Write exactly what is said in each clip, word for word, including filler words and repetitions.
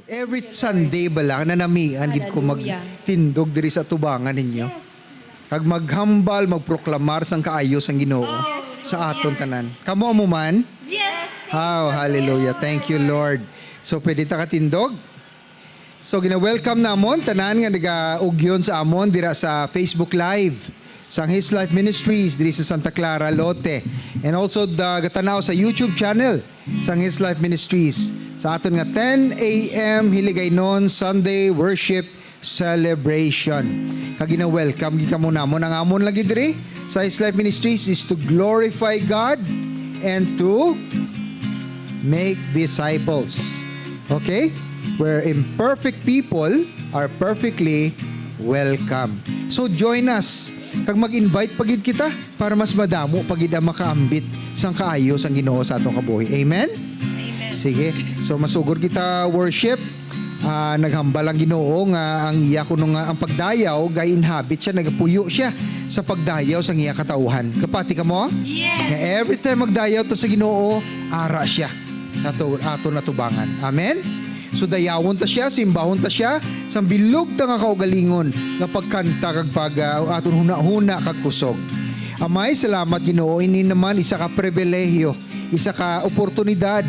Every Sunday bala, nanamian gid ko Hallelujah. magtindog diri sa atubangan ninyo. Yes. Kag maghambal, magproklamar sang kaayo sang Ginoo Yes, sa aton yes. tanan. Kamo mo man? Yes. Thank Oh, you, hallelujah. Lord. Thank you, Lord. So, pwede ta katindog? So, gina-welcome namon tanan nga nagaugyon sa amon dira sa Facebook Live sang His Life Ministries diri sa Santa Clara, Lote. And also, the, gatanaw sa YouTube channel sang His Life Ministries sa aton nga ten a m Hiligaynon Sunday Worship Celebration. Kag gina-welcome gid kamo namon. Ang amon lagi diri sa His Life Ministries is to glorify God and to make disciples. Okay? Where imperfect people are perfectly welcome. So join us. Kag mag-invite pa gid kita para mas madamo pa gid ang makaambit sang kaayo sang Ginoo sa atong kabuhi. Amen? Amen. Sige. So masugod kita worship. Ah, naghambal ang Ginoo nga ang iya kuno nga ang pagdayaw, gay-inhabit siya, nagapuyo siya sa pagdayaw sang iya katawhan. Kapati kamo? Yes. Nga every time magdayaw ta sa Ginoo, ara siya. Ato, ato natubangan. Amen? So dayawon ta siya, simbahon ta siya, sang bilog ta nga kaugalingon nga pagkanta kag pag, ah, aton hunahuna kag kusog. Amay, salamat, Ginoo. Ini naman isa ka pribilehiyo, isa ka oportunidad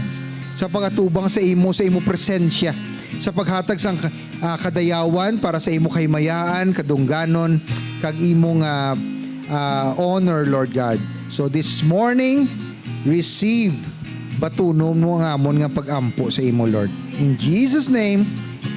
sa pag-atubang sa imo, sa imo presensya, sa paghatag sang, ah, kadayawan para sa imo kahimayaan, kadungganon, kag imo nga, ah, honor, Lord God. So this morning, receive, batunon mo ang amon nga pag-ampo sa imo, Lord. In Jesus' name,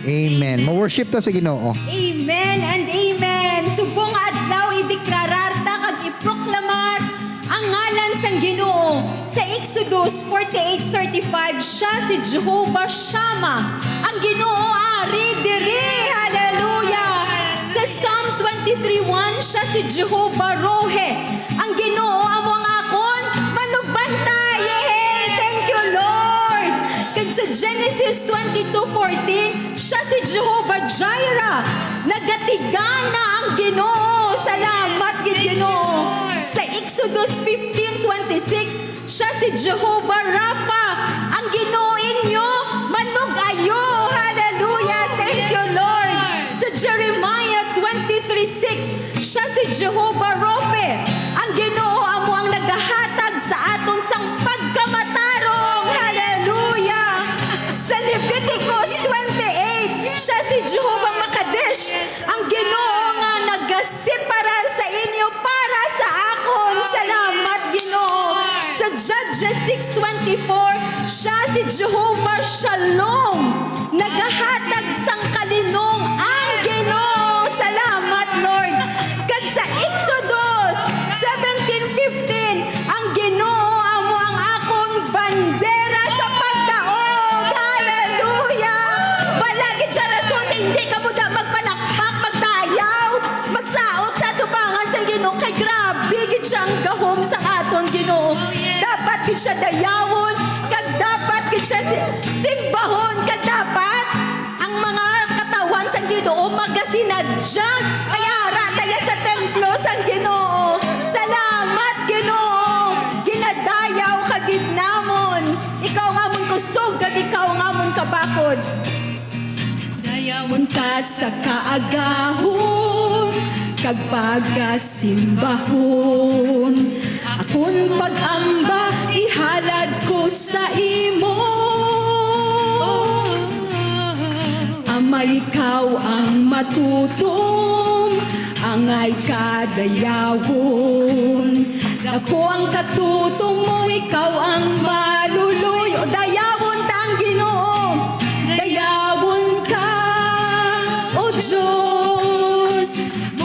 amen. Ma-worship ta sa Ginoo. Amen and amen. Subong nga adlaw, ideklarar ta kag iproklamar ang ngalan sang Ginoo. Sa Exodus forty-eight thirty-five, siya si Jehovah Shammah, ang Ginoo ari diri. Hallelujah! Sa Psalm twenty-three one, siya si Jehovah Rohe, ang Ginoo amo ang akon manugbantay. Yehey! Thank you, Lord! Kag sa Genesis twenty-two fourteen, siya si Jehovah Jireh. Nagatigana ang Ginoo. Salamat gid, Ginoo. Sa Exodus fifteen twenty-six, siya si Jehovah Rapha, ang Ginoo inyo manug-ayo. Hallelujah! Thank you, Lord. Sa Jeremiah twenty-three six, siya si Jehovah Rophe, ang Ginoo amo ang nagahatag sa aton sang pagkamatarong. Hallelujah! Sa Leviticus twenty-eight, siya si Jehovah Makadesh, ang Ginoo nga nagaseparar sa inyo para sa akon. Salamat, Ginoo. Sa Judges six twenty-four, siya si Jehovah Shalom, nagahatag sang kalinong ang Ginoo. Salamat, Lord. Kag sa Exodus seventeen fifteen, ang Ginoo amo ang akon bandera sa pagdaog. Hallelujah! Wala gid siya rason nga hindi kamo da magpalakpak, magdayaw, magsaot sa atubangan sang Ginoo, kay grabe gid siya ang gahom sang aton Ginoo. Dapat gid siya dayawon, kag dapat gid siya si-, simbahon, kag dapat ang mga katawhan sang Ginoo magasinadya. Kay ara ta ya sa templo sang Ginoo. Salamat, Ginoo. Ginadayaw ka gid namon. Ikaw ang amon kusog, kag ikaw ang amon kabakod. Dayawon ka sa kaagahon, kag pagasimbahon. Akon pag-amba ihalad ko sa imo. Amay ikaw ang matutom, angay ka dayawon. Dako ang katutom mo, ikaw ang maluluy. O dayawon ta ang Ginoo. Dayawon ka, O Dios.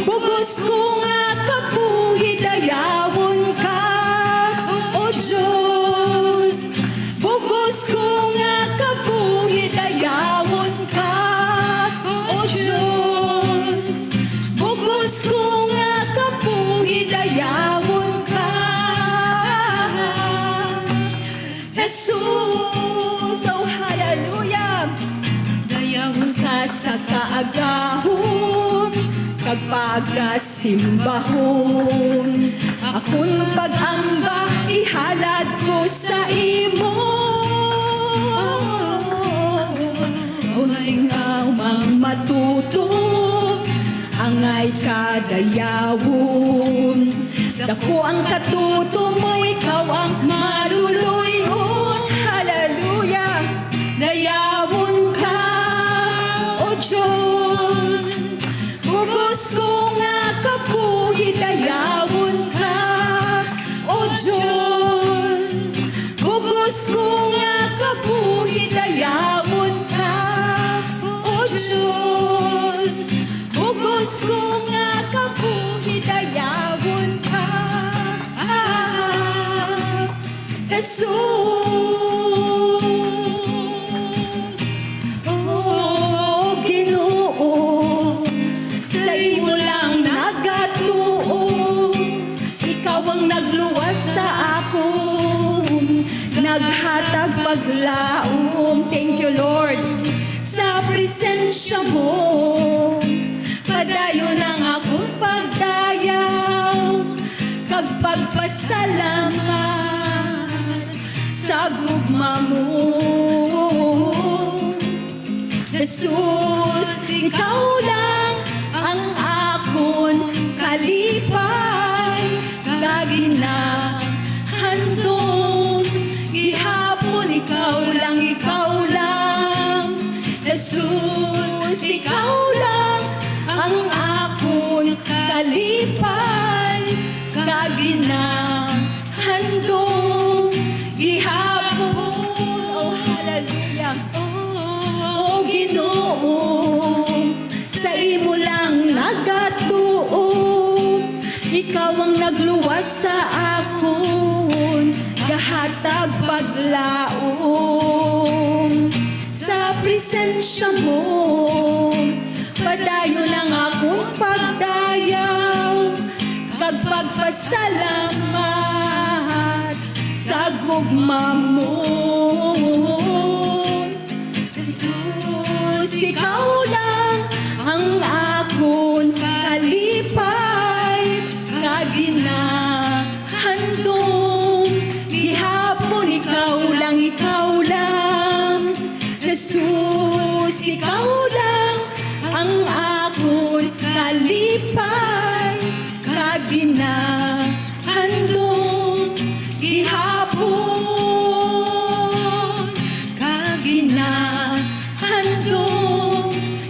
Bug-os ko nga kabuhi, dayawon ka, O Dios. Bug-os ko nga kabuhi, dayawon ka, O Dios. Bug-os ko nga kabuhi, dayawon ka. Jesus, oh, hallelujah. Dayawon ka sa kaagahon, kag pagasimbahon. Akon pag-amba, ihalad ko sa imo. Amay ngay kadayawon. Dako ang katutom mo, ikaw ang maluluy-on. Hallelujah! Dayawon ka, O Diyos. Bug-os ko nga kabuhi, dayawon ka, O Diyos. Bug-os ko nga kabuhi, dayawon ka, O Diyos. Bug-os ko nga kabuhi, dayawon ka, ah, Jesus. O Ginoo, sa imo lang nagatuo. Ikaw ang nagluwas sa akon, naghatag paglaom. Thank you, Lord. Sa presensya mo, padayon ang akon pagdayaw kag pagpasalamat sa gugma mo. Jesus, ikaw lang ang akon kalipay kag ginahandom. Gihapon ikaw lang, ikaw lang. Jesus, ikaw lang ang akon kalipay kag ginahandom. Gihapon, oh, hallelujah. O Ginoo, sa imo lang nagatuo. Ikaw ang nagluwas sa akon, gahatag paglaom. Sa presensya mo, padayon ang akon pagdayaw kag pagpasalamat sa gugma mo. Jesus, ikaw lang ang akon kalipay kag ginahandom. Gihapon ikaw lang, ikaw lang. Jesus, ikaw lang ang akon kalipay kag ginahandom. Gihapon kag ginahandom.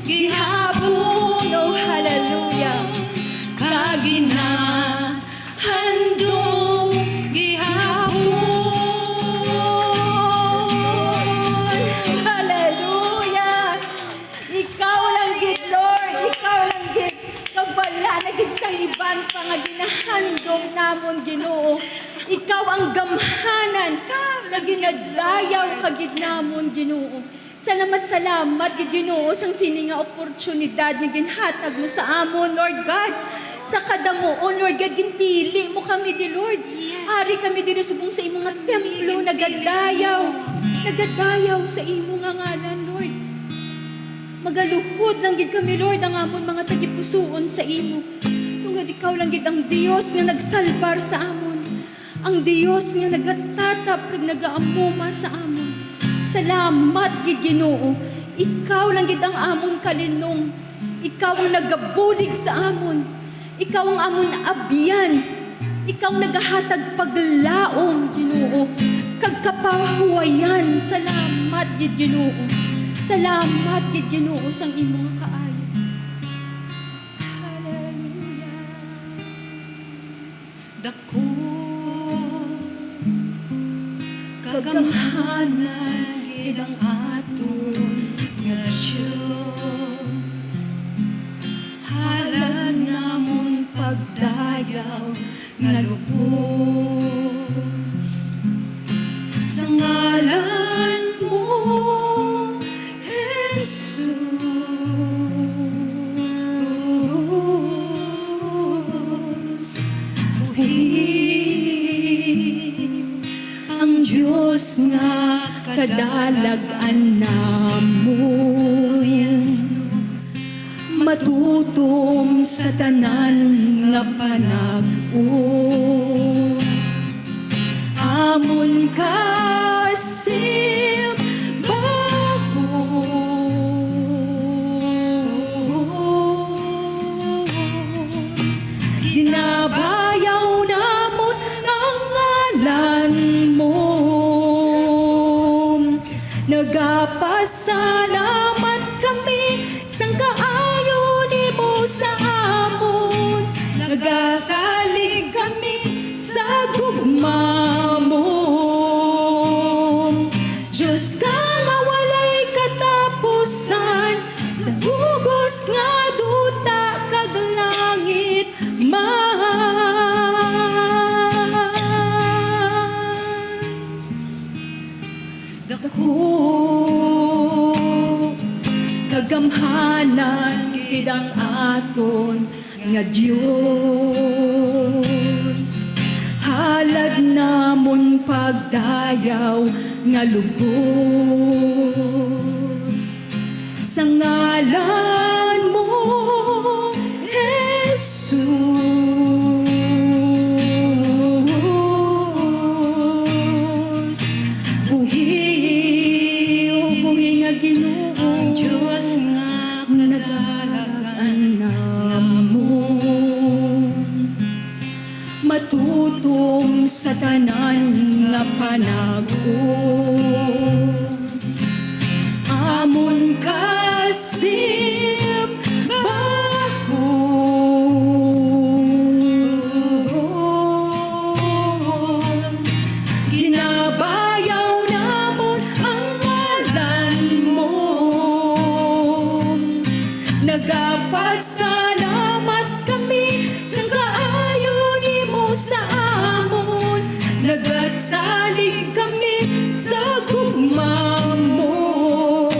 Gihapon, oh, hallelujah. Kag ginahandom. Gihapon. Hallelujah. Ikaw lang gid, Lord. Ikaw lang gid. Kag wala na gid sang iban pa nga ginahandom namon, Ginoo. Ikaw ang gamhanan nga ginadayaw ka gid namon, Ginoo. Salamat, salamat gid, Ginoo, sang sini nga oportunidad nga ginhatag mo sa amon, Lord God. Sa kadamuon, Lord God, ginpili mo kami, di Lord. Yes. Ari kami diri subong sa imo nga templo, ginpili nagadayaw, mo. Nagadayaw sa imo nga ngalan, Lord. Magaluhod lang gid kami, Lord, ang amon mga tagipusoon sa imo. Tungod ikaw lang gid ang Dios nga nagsalbar sa amon, ang Dios nga nagatatap kag nagaamuma sa amon. Salamat gid, Ginoo. Ikaw lang gid ang amon kalinong. Ikaw ang nagabulig sa amon. Ikaw ang amon abyan. Ikaw nagahatag paglaom, Ginoo, kag kapahuwayan. Salamat gid, Ginoo. Salamat gid, Ginoo, sang imo nga kaayo. Hallelujah. Dako kagamhanan gid ang aton nga Dios. Halad namon pagdayaw nga lubos sa ngalan mo, Jesus. Buhi ang Dios nga kadalag-an namon. Matutom sa tanan nga panag-on. Amon kasimbahon. Salamat kami sang kaayo nimo sa amon. Nagasalig kami sa gugma mo. Dios ka nga walay katapusan, sa bug-os nga duta kag langit man. Dako kagamhanan gid ang aton nga Dios. Halad namon pagdayaw nga lubos sa ngalan mo, Jesus. Buhi, o buhi nga Ginoo, ang Dios nga kadalagan namon. Matutom sa tanan nga panag-on. Amon kasimbahon. Ginabayaw namon ang ngalan mo. Nagapasalamat kami sa kaayo nimo sa amon. Nagasalig kami sa gugma mo.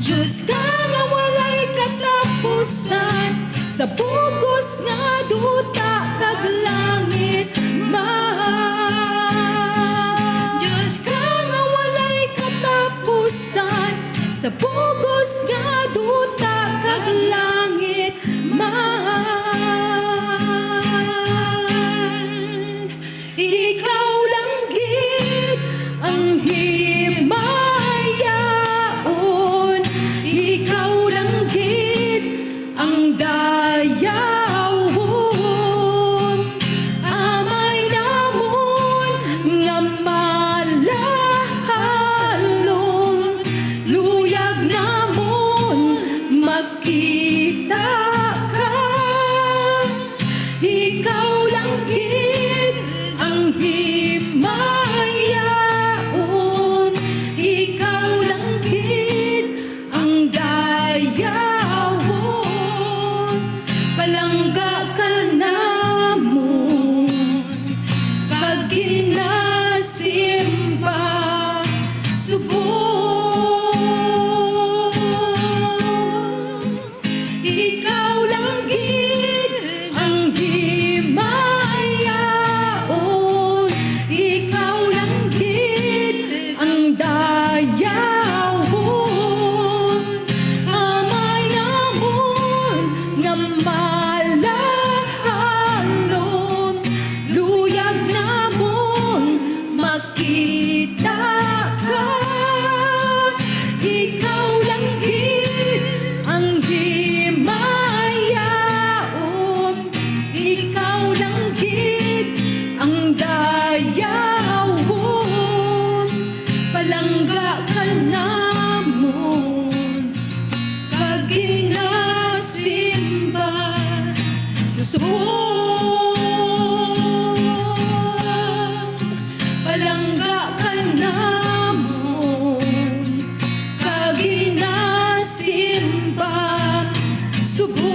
Dios ka nga walay katapusan, sa bug-os nga duta kag langit man. Dios ka nga walay katapusan, sa bug-os nga duta kag langit man. Ikaw lang gid ang himayaon, ikaw lang gid ang dayawon. Amay namon nga malahalon, luyag namon makita ka. Ikaw lang gid ang himayaon, ikaw lang gid ang dayawon. Palangga ka namon kag ginasimba subong. Ikaw lang gid ang himayaon, ikaw lang gid ang dayawon. Amay namon nga malahalon, luyag namon makita ka. Ikaw lang gid ang himayaon, ikaw lang gid ang dayawon. Palangga ka namon kag ginasimba subong. Palangga ka namon kag ginasimba subong.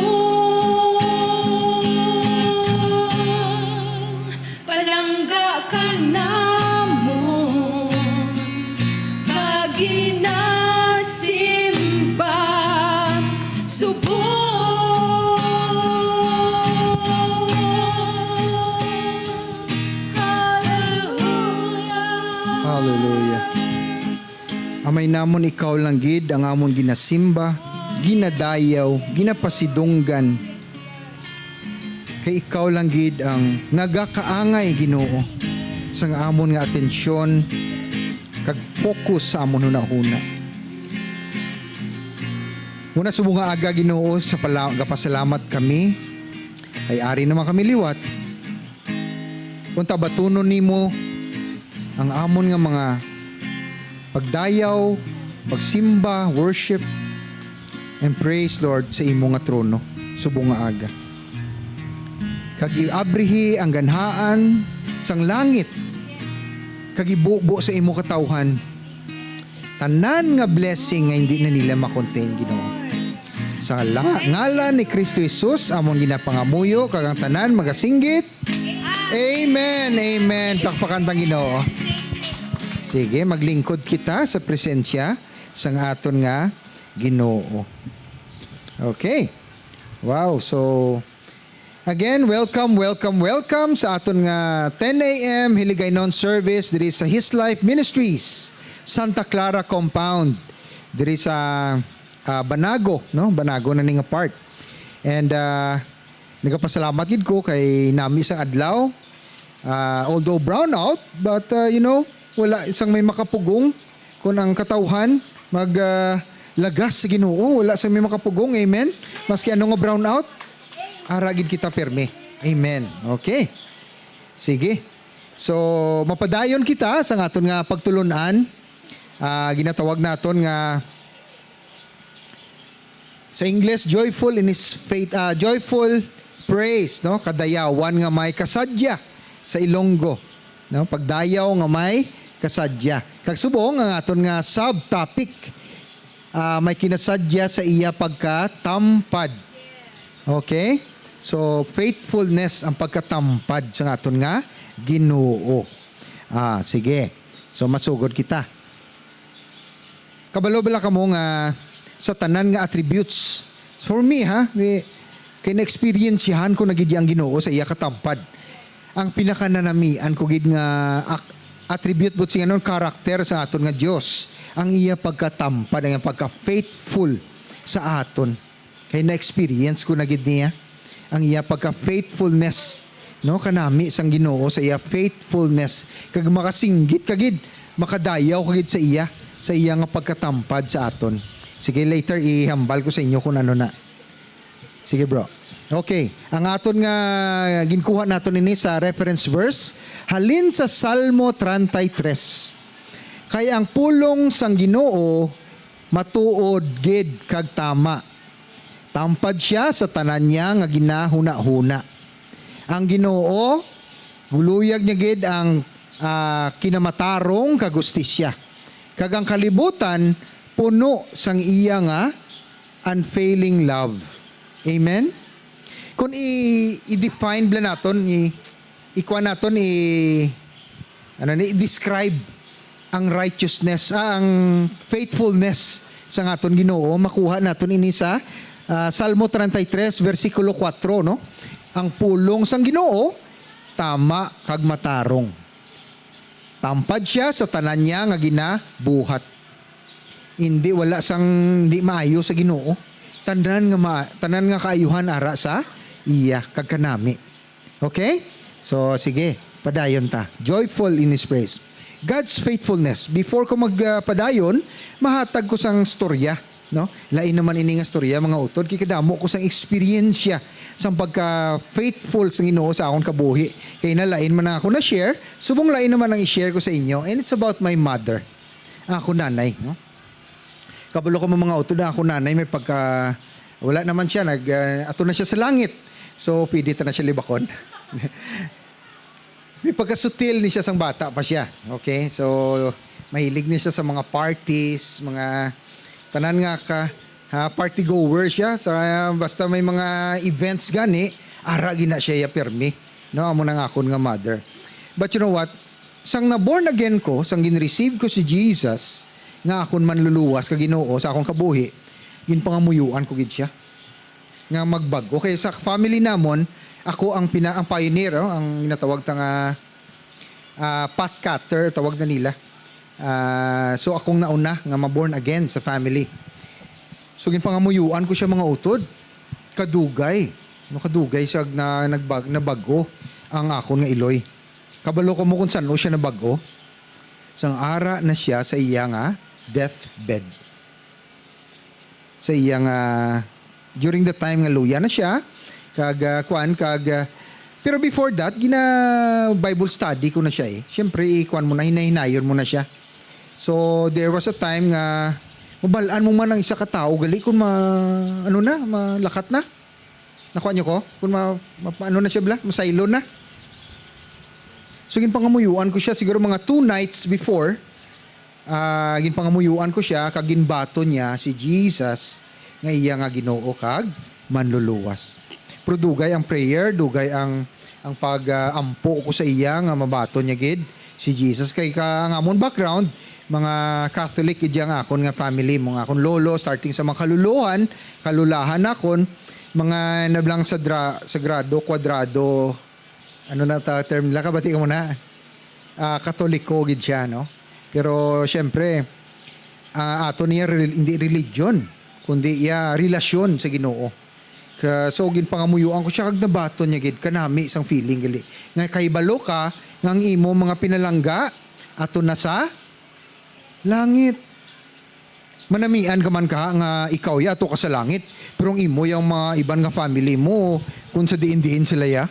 Palangga ka namon kag ginasimba subong. Hallelujah. Hallelujah. Amay namon, ikaw lang gid ang amon ginasimba, ginadayaw, ginapasidunggan. Kay ikaw lang gid ang nagakaangay, Ginoo, sang amon nga atensyon kag focus sa amon hunahuna. Muna subong nga aga, Ginoo, sa pala, gapasalamat kami kay ari naman kami liwat. Unta batunon nimo ang amon nga mga pagdayaw, Pagsimba, worship, and praise, Lord, sa imo nga trono subong nga aga. Kag iabrihi ang ganhaan sang langit, kag ibubo sa imo katawhan tanan nga blessing nga hindi na nila makontain, Ginoo. Sa la- ngalan ni Kristo Jesus, amon ginapangamuyo, kag ang tanan magasinggit, Amen, amen. Pakpakan tang Ginoo. Sige, maglingkod kita sa presensya sang aton nga Ginoo. Okay. Wow, so again, welcome, welcome, welcome sa aton nga ten a m Hiligaynon service diri sa His Life Ministries, Santa Clara Compound, diri sa ah, Banago, no? Banago na ning part. And ah, nagapasalamat gid ko kay nami sang adlaw. Ah, although brown out, but ah, you know, wala sang may makapugong kun ang katawhan mag ah, lagas sa Ginoo, wala sang may makapugong. Amen. Maski ano nga brown out, ara gid kita pirmi. Amen. Okay. Sige. So, mapadayon kita sa aton nga pagtulon-an. Ah, ginatawag naton nga sa Ingles, joyful in his faith, ah, joyful praise, no? Kadayawan nga may kasadya sa Ilonggo, no? Pagdayaw nga may kasadya. Kag subong ang aton nga subtopic, ah, may kinasadya sa iya pagkatampad. Okay? So, faithfulness ang pagkatampad sa aton nga Ginoo. Ah, sige. So, masugod kita. Kabalo bala kamo nga sa tanan nga attributes, for me, ha, ni, kay na-experiencehan ko na gid ang Ginoo sa iya katampad. Ang pinakananamian ko gid nga ak- attribute, but sing anon, character sa aton nga Dios, ang iya pagkatampad, ang iya pagka-faithful sa aton. Kay na-experience ko na gid niya ang iya pagka-faithfulness, no, kanami sang Ginoo, sa iya faithfulness, kag makasinggit ka gid, makadayaw ka gid sa iya, sa iya nga pagkatampad sa aton. Sige, later ihambal ko sa inyo kung ano na. Sige, bro. Okay, ang aton nga ginkuha naton ini sa reference verse halin sa Salmo treinta y tres. Kay ang pulong sang Ginoo matuod gid kag tama. Tampad sia sa tanan niya nga ginahunahuna. Ang Ginoo, guluyag niya gid ang, ah, kinamatarong kag hustisya, kag ang kalibutan puno sang iya nga unfailing love. Amen? Kung i- i-define bala naton, i- ikuan naton, i- ano ni, i-describe ang righteousness, ah, ang faithfulness sa aton Ginoo, makuha naton ini sa, ah, Salmo treinta y tres, versikulo kuwatro, no? Ang pulong sang Ginoo tama kag matarong. Tampad sia sa tanan niya nga ginabuhat. Hindi, wala sang di maayo sa Ginoo. Tanan nga ma- tanan nga kaayuhan ara sa iya kag kanami. Okay? So, sige, padayon ta. Joyful in His praise. God's faithfulness. Before ko magpadayon, mahatag ko sang storya, no? Lain naman ini nga storya, mga utod, kay kadamo ko sang eksperyensya sang pagka-faithful sang Ginoo sa akon kabuhi. Kay na lain man ang ako na-share, subong lain naman ang i-share ko sa inyo. And it's about my mother, ang ako nanay, no? Kabalo ko, mga utod, ang ako nanay may pagka, wala naman siya, nag, ah, ato na siya sa langit. So, pwede ta na siya libakon. May pagkasutil ni siya sang bata pa siya. Okay? So, mahilig ni siya sa mga parties, mga tanan nga ka, ha, party goer siya. Sa, basta may mga events gani, ara gina siya ya pirmi. No, amo nang akon nga mother. But you know what? Sang na-born again ko, sang gin-receive ko si Jesus nga akon manluluwas ka Ginoo sa akong kabuhi, ginpangamuyuan ko gid siya nga magbag-o. Kay sa family namon, ako ang pina-, ang pioneer, oh, ang ginatawag ta nga, ah, path cutter, tawag na nila. Ah, so, akong nauna nga ma-born again sa family. So, ginpangamuyuan ko siya, mga utod. Kadugay. No, kadugay siya na nagbag-, nabag-o ang akon nga iloy. Kabalo kamo kung san-o siya nabag-o? Sang ara na siya sa iya nga deathbed. Sa iya nga, during the time nga luya na siya, kag, ah, kuan, kag, ah, pero before that, gina-Bible study ko na siya eh. Siyempre, i-kuan mo na, hinay-hinayon mo na siya. So, there was a time nga Mabal-an mo man ang isa ka tawo, gali kung ma-, ano na, malakat na. Nakuha niyo ko? Kung ma-, ma-, ano na siya, bala? Masaylo na. So, ginpangamuyuan ko siya siguro mga two nights before. Ah, ginpangamuyuan ko siya, kag ginbaton niya si Jesus nga iya nga Ginoo kag Manluluwas. Pero dugay ang prayer, dugay ang, ang pag, ah, ampo ko sa iya nga mabaton niya gid si Jesus. Kay ka, ang amon background, mga Catholic gid ang akon nga family, mga akon lolo, starting sa mga kaluluhan, kalulahan nakon, mga nablang sa dra-, sagrado, kwadrado, ano na ta term nila, kabati ka muna? Ah, Katoliko gid siya, no? Pero, siyempre, ah, ato niya rel-, hindi religion, kundi iya relasyon sa Ginoo. Ka-, so, ginpangamuyuan ko siya, kag nabaton niya gid, kanami sang feeling, gali. Nga kahibalo ka, nga ang imo mga pinalangga, ato na sa langit. Manamian ka man kaha nga ikaw ya ato ka sa langit, pero ang imo yang mga iban nga family mo, kung sa diin-diin sila ya.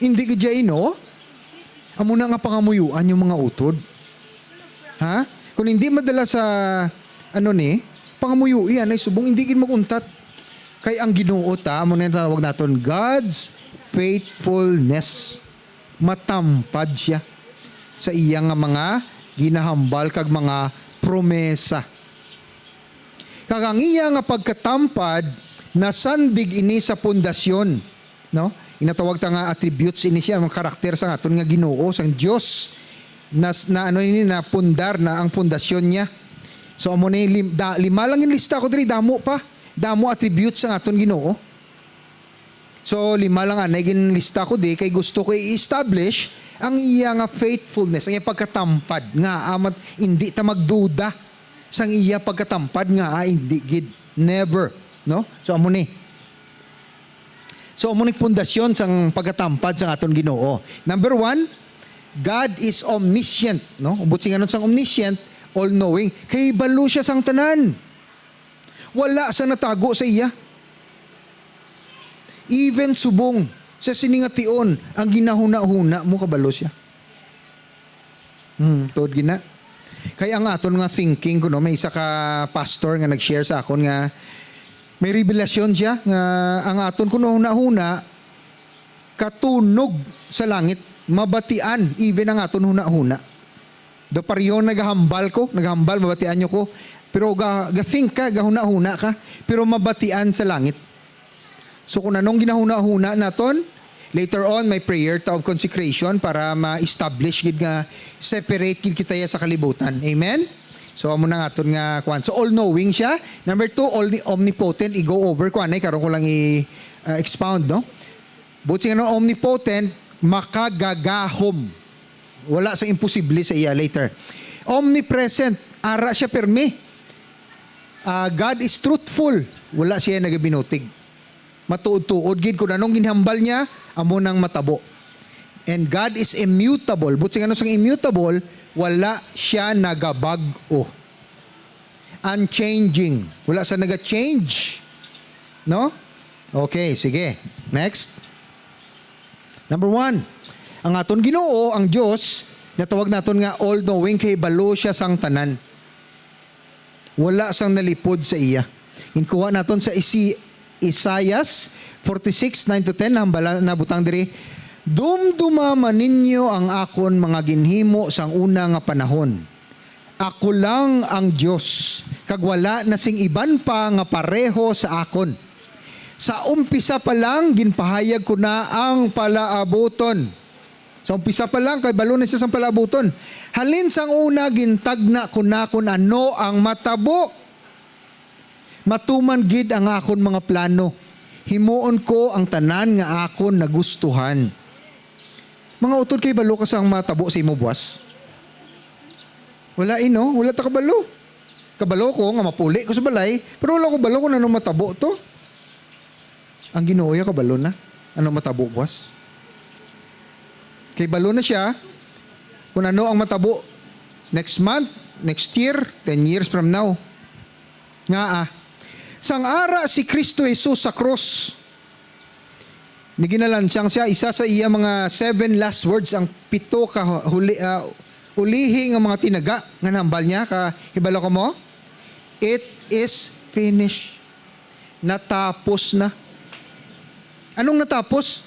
Hindi gid ya, no? Amo na nga pangamuyuan yung mga utod. Ha? Kung hindi madala sa, ano ni, pangamuyui, anay subong, hindi gid mag-untat. Kay ang Ginoo ta, amo na yung tawag naton, God's faithfulness. Matampad siya sa iya nga mga ginahambal kag mga promesa. Kag ang iya nga pagkatampad nasandig ini sa pundasyon, no? Ginatawag ta nga attributes ini siya, mga karakter sa aton nga Ginoo, sang Dios. Nas-, na ano ini, na pundar na ang pundasyon niya. So, amo ni lim-, da-, lima lang yung lista ko diri, damo pa. Damo attributes sa aton Ginoo. So, lima lang anay ginlista ko di, kay gusto ko i-establish ang iya nga faithfulness, ang iya pagkatampad, nga amat hindi ta magduda sang iya pagkatampad nga, ah, hindi gid. Never, no? So, amo ni. So, amo ni pundasyon sang pagkatampad sang aton Ginoo. Number one, God is omniscient, no? Buot silingon sang omniscient, all-knowing. Kay balo siya sang tanan. Wala sang natago sa iya. Even subong sa sini nga tion, ang ginahunahuna mo, kabalo siya. Hmm, tuod gina. Kay ang aton nga thinking, kuno, may isa ka pastor nga nag-share sa akon nga may revelasyon siya nga ang aton kuno hunahuna katunog sa langit, mabatian even ang aton hunahuna. Do pareho nagahambal ko, nagahambal, mabatian nyo ko. Pero ga, ga-think ka, gahuna-huna ka, pero mabatian sa langit. So, kung anong ginahuna-huna naton, later on, may prayer ta of consecration para ma-establish gid nga separate gid kita ya sa kalibutan. Amen? So, amo na nga aton nga kwan. So, all-knowing siya. Number two, all-, omnipotent. I-go over ko, anay, karon ko lang i-, uh, expound, no? Buot silingon, omnipotent, makagagahom. Wala sang imposible sa iya later. Omnipresent, ara siya pirmi. Ah, God is truthful. Wala siya nagabinutig. Matuod-tuod gid kung anong ginhambal niya, amo nang matabo. And God is immutable. Buot silingon sang immutable, wala siya nagabag-o. Unchanging. Wala sa naga-change. No? Okay, sige. Next. Number one, ang aton Ginoo, ang Dios, natawag naton nga all-knowing, kay balo siya sang tanan. Wala sang nalipod sa iya. Ginkuha naton sa isi-, Isaias forty-six, nine to ten, nahambala-, nabutang diri, "Dumduma man ninyo ang akon mga ginhimo sang una nga panahon. Ako lang ang Dios, kag wala na sing iban pa nga pareho sa akon. Sa umpisa pa lang, ginpahayag ko na ang palaabuton." Sa umpisa pa lang, kay balo na siya sang palaabuton. "Halin sang una, gintagna ko na kon ano ang matabo. Matuman gid ang akon mga plano. Himuon ko ang tanan nga akon nagustuhan." Mga utod, kay balo ka sang matabo sa imo buwas? Wala, eh, no? Wala ta kabalo. Kabalo ko nga mapuli ko sa balay, pero wala ko balo kung ano matabo to. Ang Ginoo ya kabalo na ano matabo buwas. Kay balo na siya kung ano ang matabo next month, next year, ten years from now. Ngaa, sang ara si Cristo Jesus sa krus, ni ginalansyang siya, isa sa iya mga seven last words, ang pito ka huli, ah, ulihi nga mga tinaga nga nahambal niya, ka, hibalo ka mo? "It is finished." Natapos na. Anong natapos?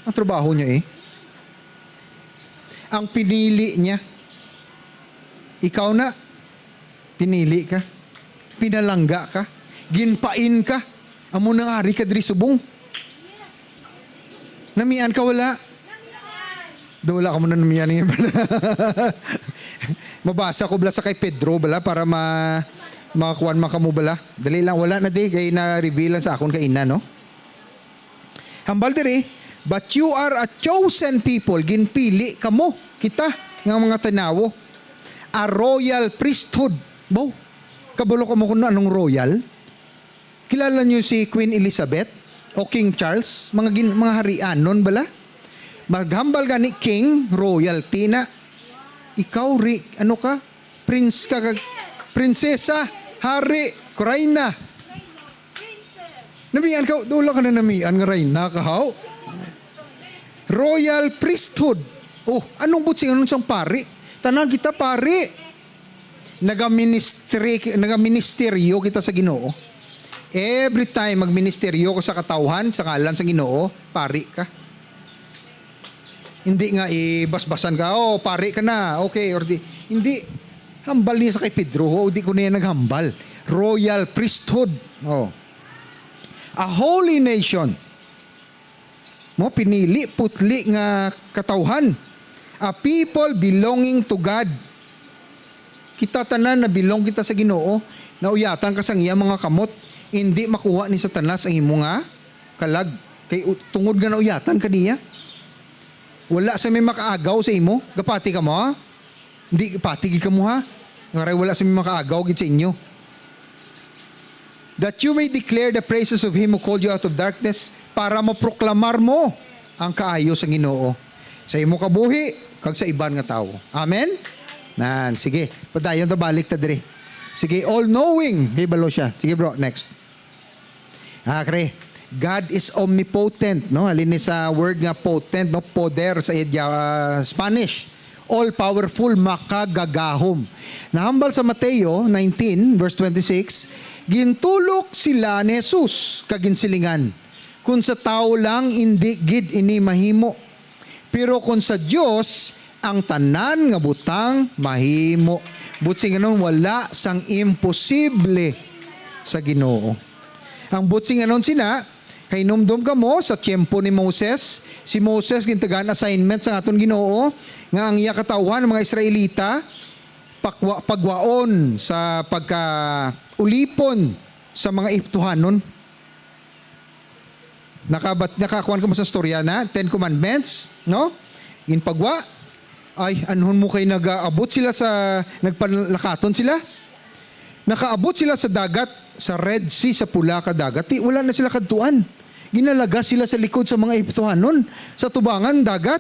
Ang trabaho niya eh. Ang pinili niya. Ikaw na, pinili ka. Pinalangga ka. Ginpain ka. Amo nang ari ka diri subong. Namian ka, wala? Do, wala ka mo na namian. Mabasa ko bala sa kay Pedro bala para ma-, makakuan man kamo bala. Dali lang, wala na di, kay na-reveal lang sa akon kay ina, no? Hambal diri, "But you are a chosen people." Ginpili kamo, kita, nga mga tinawo. "A royal priesthood." Bo, kabalo ka mo kung anong royal? Kilala niyo si Queen Elizabeth o King Charles? Mga gin-, mga harianon bala? Maghambal gani king, royalty na. Ikaw, ri-, ano ka? Prince ka, kag-, prinsesa, hari, rayna. Namian ka, wala ka na namian nga rayna ka, haw? Royal priesthood. Oh, anong buot silingon sang pari? Tanan kita pari. Nagaministry, nagaministeryo kita sa Ginoo. Every time magministeryo ka sa katawhan, sa ngalan sa Ginoo, pari ka. Hindi nga ibasbasan ka, "Oh, pari ka na." Okay, or di, hindi. Hambal niya sa kay Pedro, "Oh, di ko niya naghambal." Royal priesthood. Oh. A holy nation. Mo, pinili, putli nga katawhan. A people belonging to God. Kita tanan na belong kita sa Ginoo. Nauyatan ka sang iya mga kamot. Hindi makuha ni Satanas ang imo nga kalag. Kay u-, tungod nga nauyatan ka niya. Wala sa may makaagaw sa imo. Gapati ka mo, ha? Hindi, pati gid kamo, ha? Ngaray wala sa may makaagaw gid sa inyo. "That you may declare the praises of him who called you out of darkness," para maproklamar mo ang kaayo sa Ginoo sa imo kabuhi kag sa iban nga tawo. Amen? Nan, sige. Padayon ta, balik ta diri. Sige, all-knowing. Di balo siya. Sige, bro, next. Ah, kre. God is omnipotent, no? Halin ni sa word nga potent, no? Poder sa, ah, Spanish. All-powerful, makagagahom. Nahambal sa Mateo nineteen, verse twenty-six, "Gintulok sila ni Jesus, kag ginsilingan, 'Kon sa tawo lang, indi gid ini mahimo. Pero kon sa Dios, ang tanan nga butang mahimo.'" Buot silingon, wala sang imposible sa Ginoo. Ang buot silingon sina, kahinumdom kamo sa tiyempo ni Moses, si Moses gintagaan assignment sa aton Ginoo nga ang iya katawhan, ang mga Israelita, pakwa-, pagwaon sa pagkaulipon sa mga Egiptohanon. Nakabat-, nakakuan kamo sa storya na Ten Commandments, no? Ginpagwa. Ay, anhon mo kay nagaabot sila sa, nagpalakaton sila? Nakaabot sila sa dagat, sa Red Sea, sa pula ka dagat. Ti, wala na sila kadtuan. Ginalagas sila sa likod sa mga Egiptohanon, sa tubangan dagat.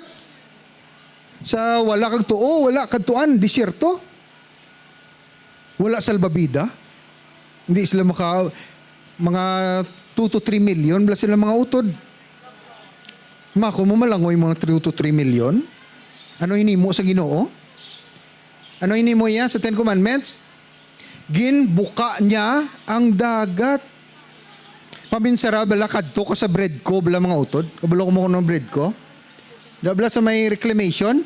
Sa wala kag tuo, wala kadtuan, disyerto. Wala salbabida. Hindi sila maka-, mga two to three million bala sila mga utod. Mako mo malangoy mga two to three million? Ano hinimo sa Ginoo? Ano hinimo iya sa Ten Commandments? Ginbuka niya ang dagat. Paminsara bala kadto ka sa Bredco, bala mga utod. Kabalo ko mo kuno ang Bredco. Da bala sa may reclamation,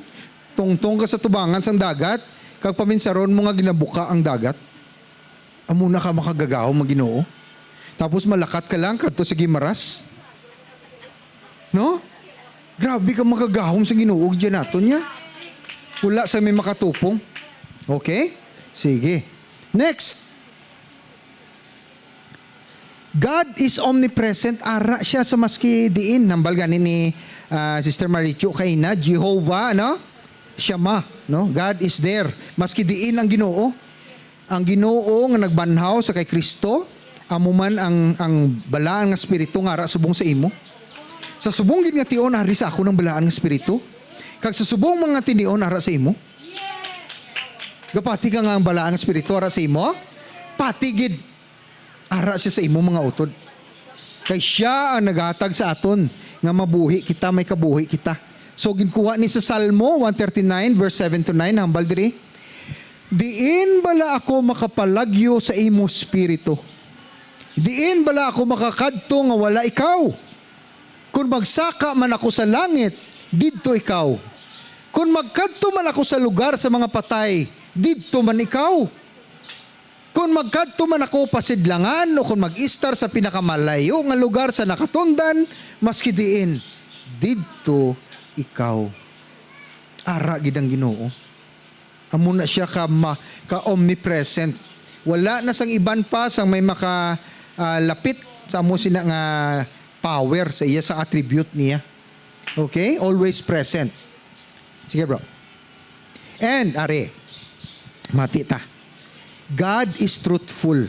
tungtong ka sa tubangan sang dagat, kag paminsaron mo nga ginabuka ang dagat. Amo na ka makagagahom ang Ginoo. Tapos malakat ka lang kadto sa Guimaras. No? Grabe ka makagahom sa Ginoo, diyan naton niya. Wala sa may makatupong. Okay? Sige. Next. God is omnipresent. Ara siya sa maski diin. Nambal gani ni, ah, Sister Marichu kaina, Jehovah, ano? Shammah, no? God is there. Maski diin ang Ginoo. Ang Ginoo nga nagbanhaw sa kay Cristo, amo man ang, ang balaan nga espiritu nga ara subong sa imo. Sa subong gid nga tion, ari sa akon ang balaan nga espiritu. Kag sa subong mga tinion, ara sa imo. Gapati ka nga ang balaan nga espiritu ara sa imo? Pati gid. Ara siya sa imo mga utod. Kay siya ang naghatag sa aton nga mabuhi kita, may kabuhi kita. So, ginkuha ni sa Salmo one thirty-nine, verse seven to nine, hambal diri, Diin bala ako makapalagyo sa imo espiritu? Diin bala ako makakadto nga wala ikaw? Kon magsaka man ako sa langit, didto ikaw. Kon magkadto man ako sa lugar sa mga patay, didto man ikaw. Kon magkadto man ako pasidlangan o kon mag-istar sa pinakamalayo nga lugar sa nakatundan, maski diin, didto ikaw. Ara gid ang Ginoo. Amo na siya ka, ma-, ka omnipresent. Wala na sang iban pa sang may maka, ah, lapit sa amo sina nga power sa iya, sa attribute niya. Okay? Always present. Sige, bro. And, ari, mati ta. God is truthful.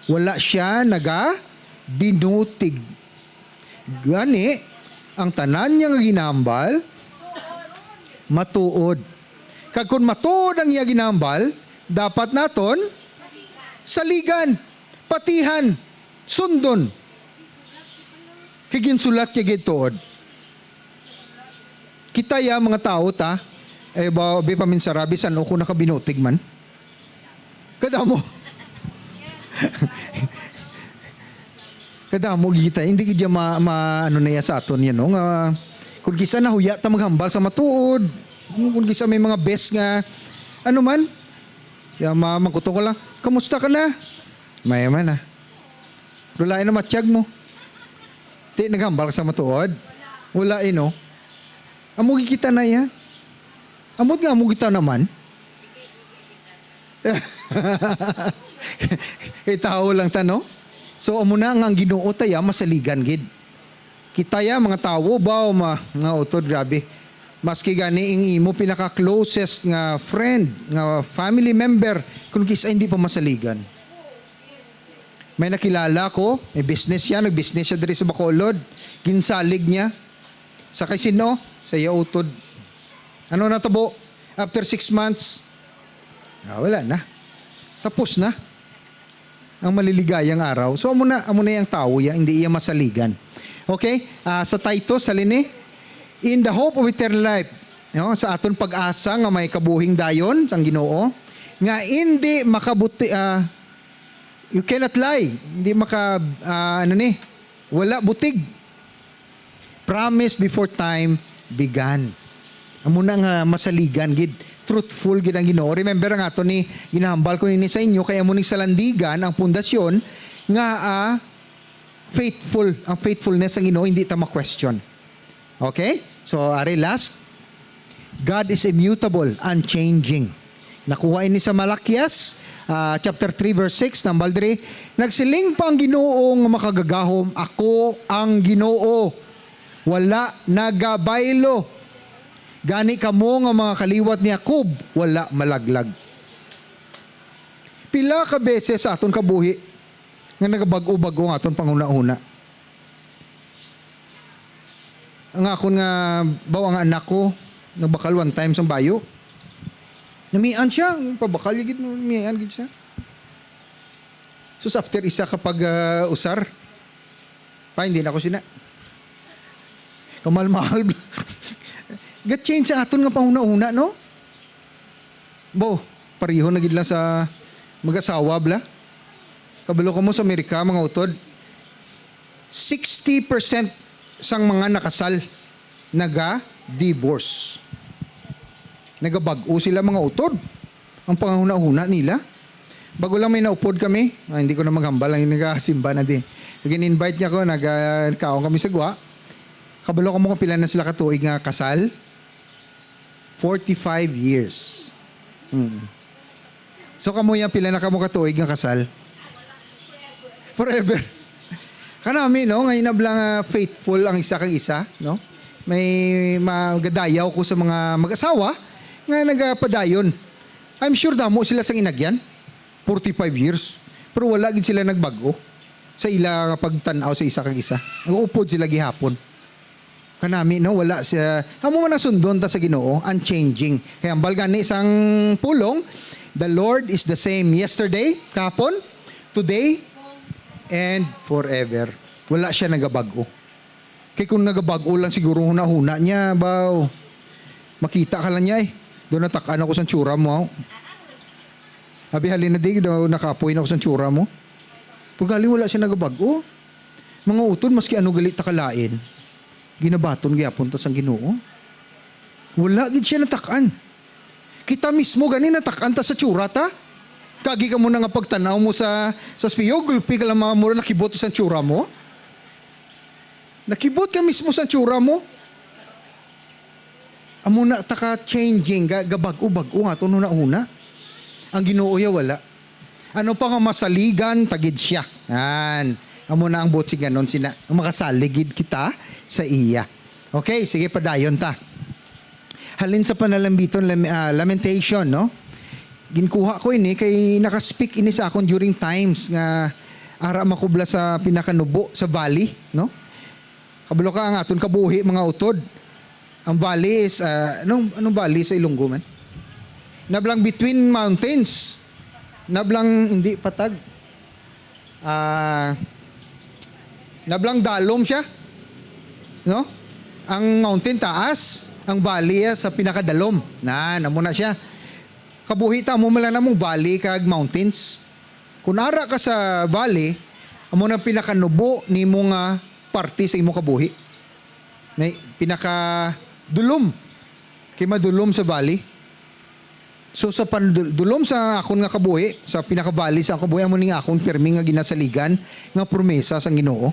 Wala siya naga binutig. Gani, ang tanan niya nga ginahambal, matuod. Kag kon matuod ang iya ginahambal, dapat naton saligan, patihan, sundon. Kay ginsulat niya gid tuod. Kita ya, mga tawo ta, eh, ba, bi pa minsara, bisan ako nakabinutig man. Kadamo. Kadamo kita. Hindi gid ya ma, ma, ano na ya sa aton yan, no? Nga, kung kisa nahuya ta maghambal sa matuod, kung kisa may mga best nga, ano man, ya, ma, mangkuto ka lang, "Kamusta ka na?" May man, ah. Wala na matiyag mo. Ti, naghambal ka sa matuod? Wala, eh, no? Amo gid kita na iya. Amot nga, amo kita naman. Kay tawo lang ta, no? So, amo na nga ang Ginoo ta ya, masaligan gid. Kita ya, mga tawo ba, o ma-, nga utod, grabe. Maski gani ing imo pinaka-closest nga friend, nga family member, kung kisa hindi pa masaligan. May nakilala ko, may business siya, nag-business siya diri sa Bacolod. Ginsalig niya. Sa kay sino? Sa iya utod. Ano natabo? After six months, ah, wala na. Tapos na ang maliligayang araw. So, amo na, amo na yang tawo ya, hindi iya masaligan. Okay? Ah, sa Titus, sa lini, "In the hope of eternal life." No? Sa aton pag-asa nga may kabuhing dayon sang Ginoo, nga hindi makabuti, ah, you cannot lie. Hindi maka, ah, ano ni, wala butig. Promise before time began. Amo na nga masaligan gid, truthful gid ang Ginoo. Remember ang ato ni, ginahambal ko nini sa inyo, kay amo ning salandigan ang pundasyon nga, ah, faithful, ang faithfulness sang Ginoo, hindi ta ma-question. Okay? So, ari last, God is immutable, unchanging. Nakuha ini sa Malakias, ah, chapter three, verse six, nambal diri, "Nagsiling pa ang Ginoo nga Makagagahom, 'Ako ang Ginoo, wala nagabaylo. Gani kamo nga mga kaliwat ni Jacob, wala malaglag.'" Pila ka beses sa aton kabuhi nga nagabag-o-bag-o ang aton panghunahuna. Ang akon nga baw, ang anak ko, nagbakal one time sang bayo. Namian siya, pabakal gid, namian gid siya. Sus, after isa ka pag, ah, usar, pa, hindi na ko sina. Kamahal-mahal. Ga-change ang aton nga panghunahuna, no? Bo, pareho na gid lang sa mag-asawa, bla. Kabalo ka mo sa Amerika, mga utod, sixty percent sang mga nakasal naga-divorce. Nagabag-o sila, mga utod. Ang panghunahuna nila. Bago lang may naupod kami, ah, hindi ko na maghambal ang nagasimba na di. Gin-invite niya ko, nag-, ah, kaon kami sa gwa. Kabalo ka mo kung pila na sila katuig nga kasal? Forty-five years. Mm. So, kamo yan, pila na kamo katuig nga kasal? Forever. Kanami, no? Nga inabla nga faithful ang isa kag isa, no? May magadayaw ko sa mga mag-asawa nga nagapadayon. I'm sure damo sila sang inagyan. Forty-five years. Pero wala gid sila nagbag-o sa ila nga pagtan-aw sa isa kag isa. Nag-upod sila gihapon. Kanami, no? Wala siya. Amo man ang sundon ta sa Ginoo, unchanging. Kaya ang balgani sang pulong, "The Lord is the same yesterday, kahapon, today, and forever." Wala siya nagabag-o. Kay kung nagabag-o lang siguro hunahuna niya, baw, makita ka lang niya eh. Doon natak-an ako sa tsura mo, aw. Abi, halin na, di daw nakapoy na ako sa tsura mo. Pero gali, wala siya nagabag-o. Mga utod, maski ano gali ta kalain, ginabaton gyapon ta sang Ginoo. Wala gid siya natak-an. Kita mismo gani natak-an ta sa tsura ta. Kagi ka mo na nga pagtan-aw mo sa, sa spiyo, gulpi ka lang, mga mura nakibot sa tsura mo. Nakibot ka mismo sa tsura mo. Amo na ta ka changing, ga-, gabag-o-bag-o nga to hunahuna. Ang Ginoo ya wala. Ano pa nga masaligan ta gid siya. Yan. Amo na ang buot silingon sina. Ang makasalig gid kita sa iya. Okay, sige, padayon ta. Halin sa Panalambiton, Lam-, ah, Lamentation, no? Ginkuha ko ini kay naka-speak ini sa akon during times nga ara makubla sa pinakanubo sa valley, no? Kabalo ka ang aton kabuhi, mga utod. Ang valley is, ah, anong, anong valley sa Ilonggo man? Nablang between mountains. Nablang, hindi, patag. Ah, nablang dalom siya. No? Ang mountain taas, ang valley, ah, sa pinakadalom. Na, namo na siya. Kabuhi ta, amo man lang namong valley kag mountains. Kung ara ka sa valley, amo nang pinakanubo nimo nga parte sa imo kabuhi. May pinakadulom. Kay madulom sa valley. So, sa pandul-, dulom sa akon nga kabuhi, sa pinakavalley sa akon kabuhi, amo ning akon pirmi nga ginasaligan nga promesa sang Ginoo.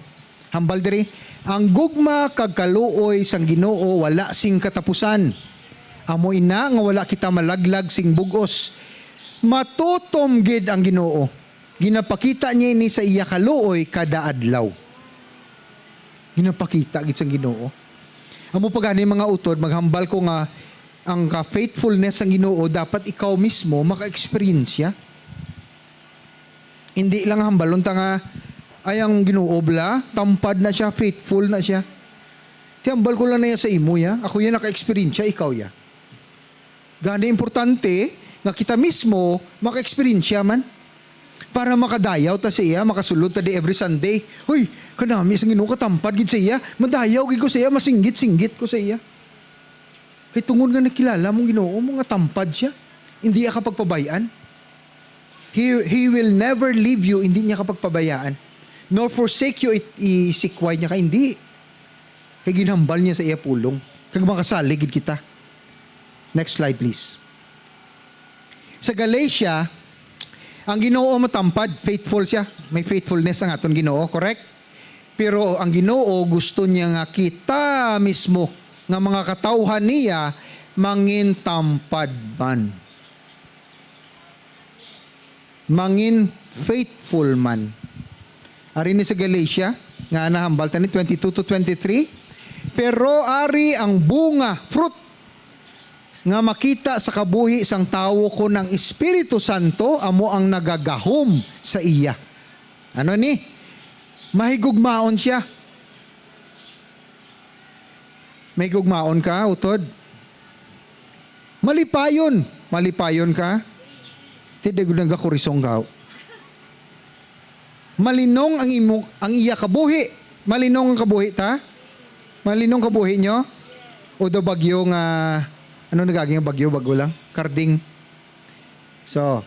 Hambal diri, ang gugma kag kaluoy sang Ginoo wala sing katapusan. Amo ina nga wala kita malaglag sing bug-os. Matutom gid ang Ginoo. Ginapakita niya ini sa iya kaluoy kada adlaw. Ginapakita gid sang Ginoo. Amo pa gani, mga utod, maghambal ko nga ang ka-faithfulness sang Ginoo dapat ikaw mismo maka-eksperyensya. Hindi lang hambalon ta nga, "Ay, ang Ginoo bala, tampad na siya, faithful na siya." Ti hambal ko lang na iya sa imo, ya. Ako ya naka-eksperyensya, ikaw ya. Gani importante nga kita mismo maka-eksperyensya man. Para makadayaw ta sa iya, makasulod ta di every Sunday. "Uy, kanami sa Ginoo, katampad gid sa iya. Madayaw gid ko sa iya, masinggit-singgit ko sa iya." Kay tungod nga nakilala mong Ginoo mo nga tampad siya, hindi iya ka pagpabay-an. He, he will never leave you, hindi niya ka pagpabayaan. Nor forsake you, it, isikway niya ka, hindi. Kay ginhambal niya sa iya pulong. Kag makasalig gid kita. Next slide, please. Sa Galatia, ang Ginoo matampad, faithful siya. May faithfulness ang aton Ginoo, correct? Pero ang Ginoo gusto niya nga kita mismo, nga mga katawhan niya, mangintampad man. Mangin faithful man. Ari ni sa Galatia, nga nahambal ta ni twenty-two to twenty-three. Pero ari ang bunga, fruit, nga makita sa kabuhi sang tawo kon ang Espiritu Santo amo ang nagagahom sa iya. Ano ni? Mahigugmaon siya. May gugmaon ka, utod? Malipayon. Malipayon ka. Ti di gud nagakurisong ka. Malinong ang imo, ang iya kabuhi. Malinong ang kabuhi ta? Malinong kabuhi nyo? O daw bagyo nga, ano nagaging bagyo, bago lang? Karding. So,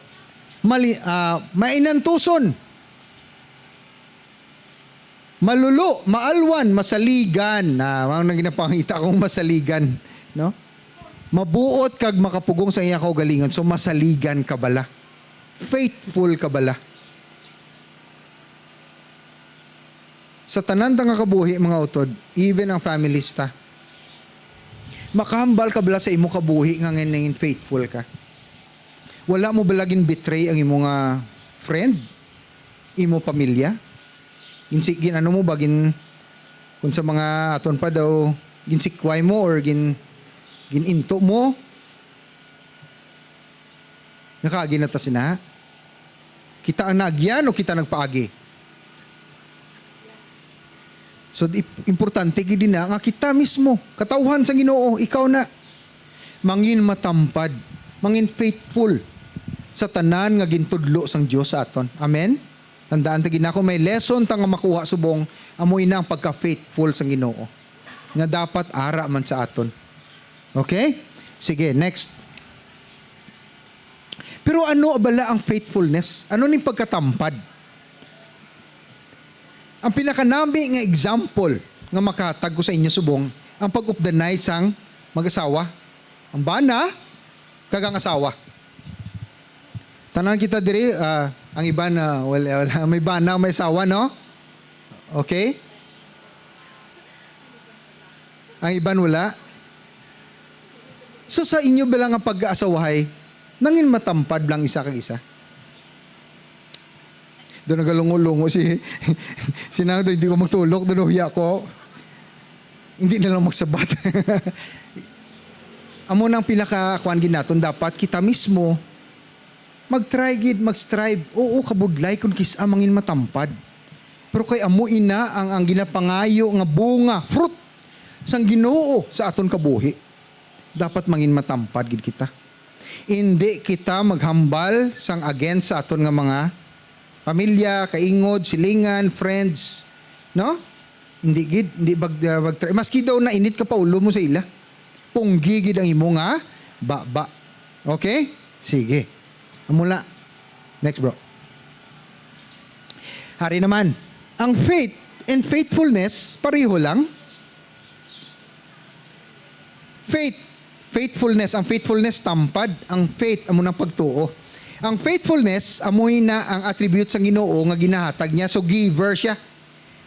mali, ah, mainantuson. Malulo, maalwan, masaligan. Na, mao nang ginapangita kong masaligan, no? Mabuot kag makapugong sa iya kaugalingon. So, masaligan ka bala. Faithful ka bala. Sa tanan ta nga kabuhi, mga utod, even ang families ta, makahambal ka bala sa imo kabuhi nga nangin faithful ka? Wala mo bala gin-betray ang imo nga friend? Imo pamilya? Ginsi-, gin-, ano mo ba, gin-, kung sa mga aton pa daw, ginsikway mo or gin-, gin-into mo? Nakaagi na ta sina? Kita ang naagyan o kita nagpaagi? So, di, importante gid na nga kita mismo, katawhan sa Ginoo, ikaw na, mangin matampad, mangin faithful sa tanan nga gintudlo sang Dios sa aton. Amen? Tandaan ta gid nako, may lesson ta nga makuha subong, amo ina ang pagka-faithful sa Ginoo, nga dapat ara man sa aton. Okay? Sige, next. Pero ano bala ang faithfulness? Ano ning pagkatampad? Ang pinakanami nga example nga makahatag ko sa inyo subong, ang pag-updanay sang mag-asawa. Ang bana kag ang asawa. Tanan kita diri, ah, ang iban, ah, wala, wala, may bana, may asawa, no? Okay? Ang iban wala. So, sa inyo bala nga pag-aasawahay, nangin matampad lang isa kag isa? Doon nagalungo-lungo si, si Nang, "Hindi ko magtulok, doon huya ko." Hindi na lang magsabat. Amo nang pinaka, kuwan gid naton, dapat kita mismo mag-try gid, mag-strive. Oo, kabudlay kung kis-a mangin matampad. Pero kay amo ina ang, ang ginapangayo nga bunga, fruit sang Ginoo sa aton kabuhi. Dapat mangin matampad gid kita. Indi kita maghambal sang against sa aton nga mga pamilya, kaingod, silingan, friends, no? Hindi gid, hindi bag, uh, magtra-, maski daw nainit ka pa ulo mo sa ila. Punggi gid ang imo nga baba. Okay? Sige. Amula. Next, bro. Hari naman. Ang faith and faithfulness, pareho lang. Faith, faithfulness. Ang faithfulness, tampad. Ang faith, amo nang pagtuo. Ang faithfulness, amoy na ang attribute sang Ginoo nga ginahatag niya. So, giver siya.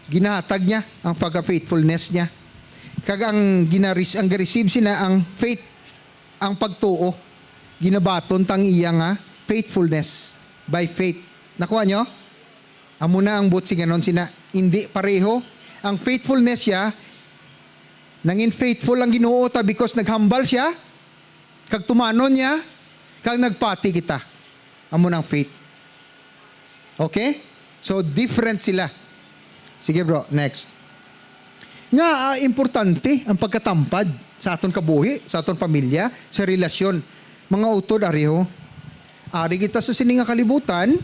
Ginahatag niya ang pagka-faithfulness niya. Kag ang ginaris-, ang ga-receive sina ang faith, ang pagtuo. Ginabaton tang iya nga faithfulness by faith. Nakuha nyo? Amo na ang buot silingon sina, hindi pareho. Ang faithfulness siya, nangin faithful ang Ginoo ta because naghambal siya, kag tumanon niya, kag nagpati kita. Amo nang faith. Okay? So, different sila. Sige, bro, next. Nga, ah, importante ang pagkatampad sa aton kabuhi, sa aton pamilya, sa relasyon. Mga utod, ariho. Ari kita sa sini nga kalibutan,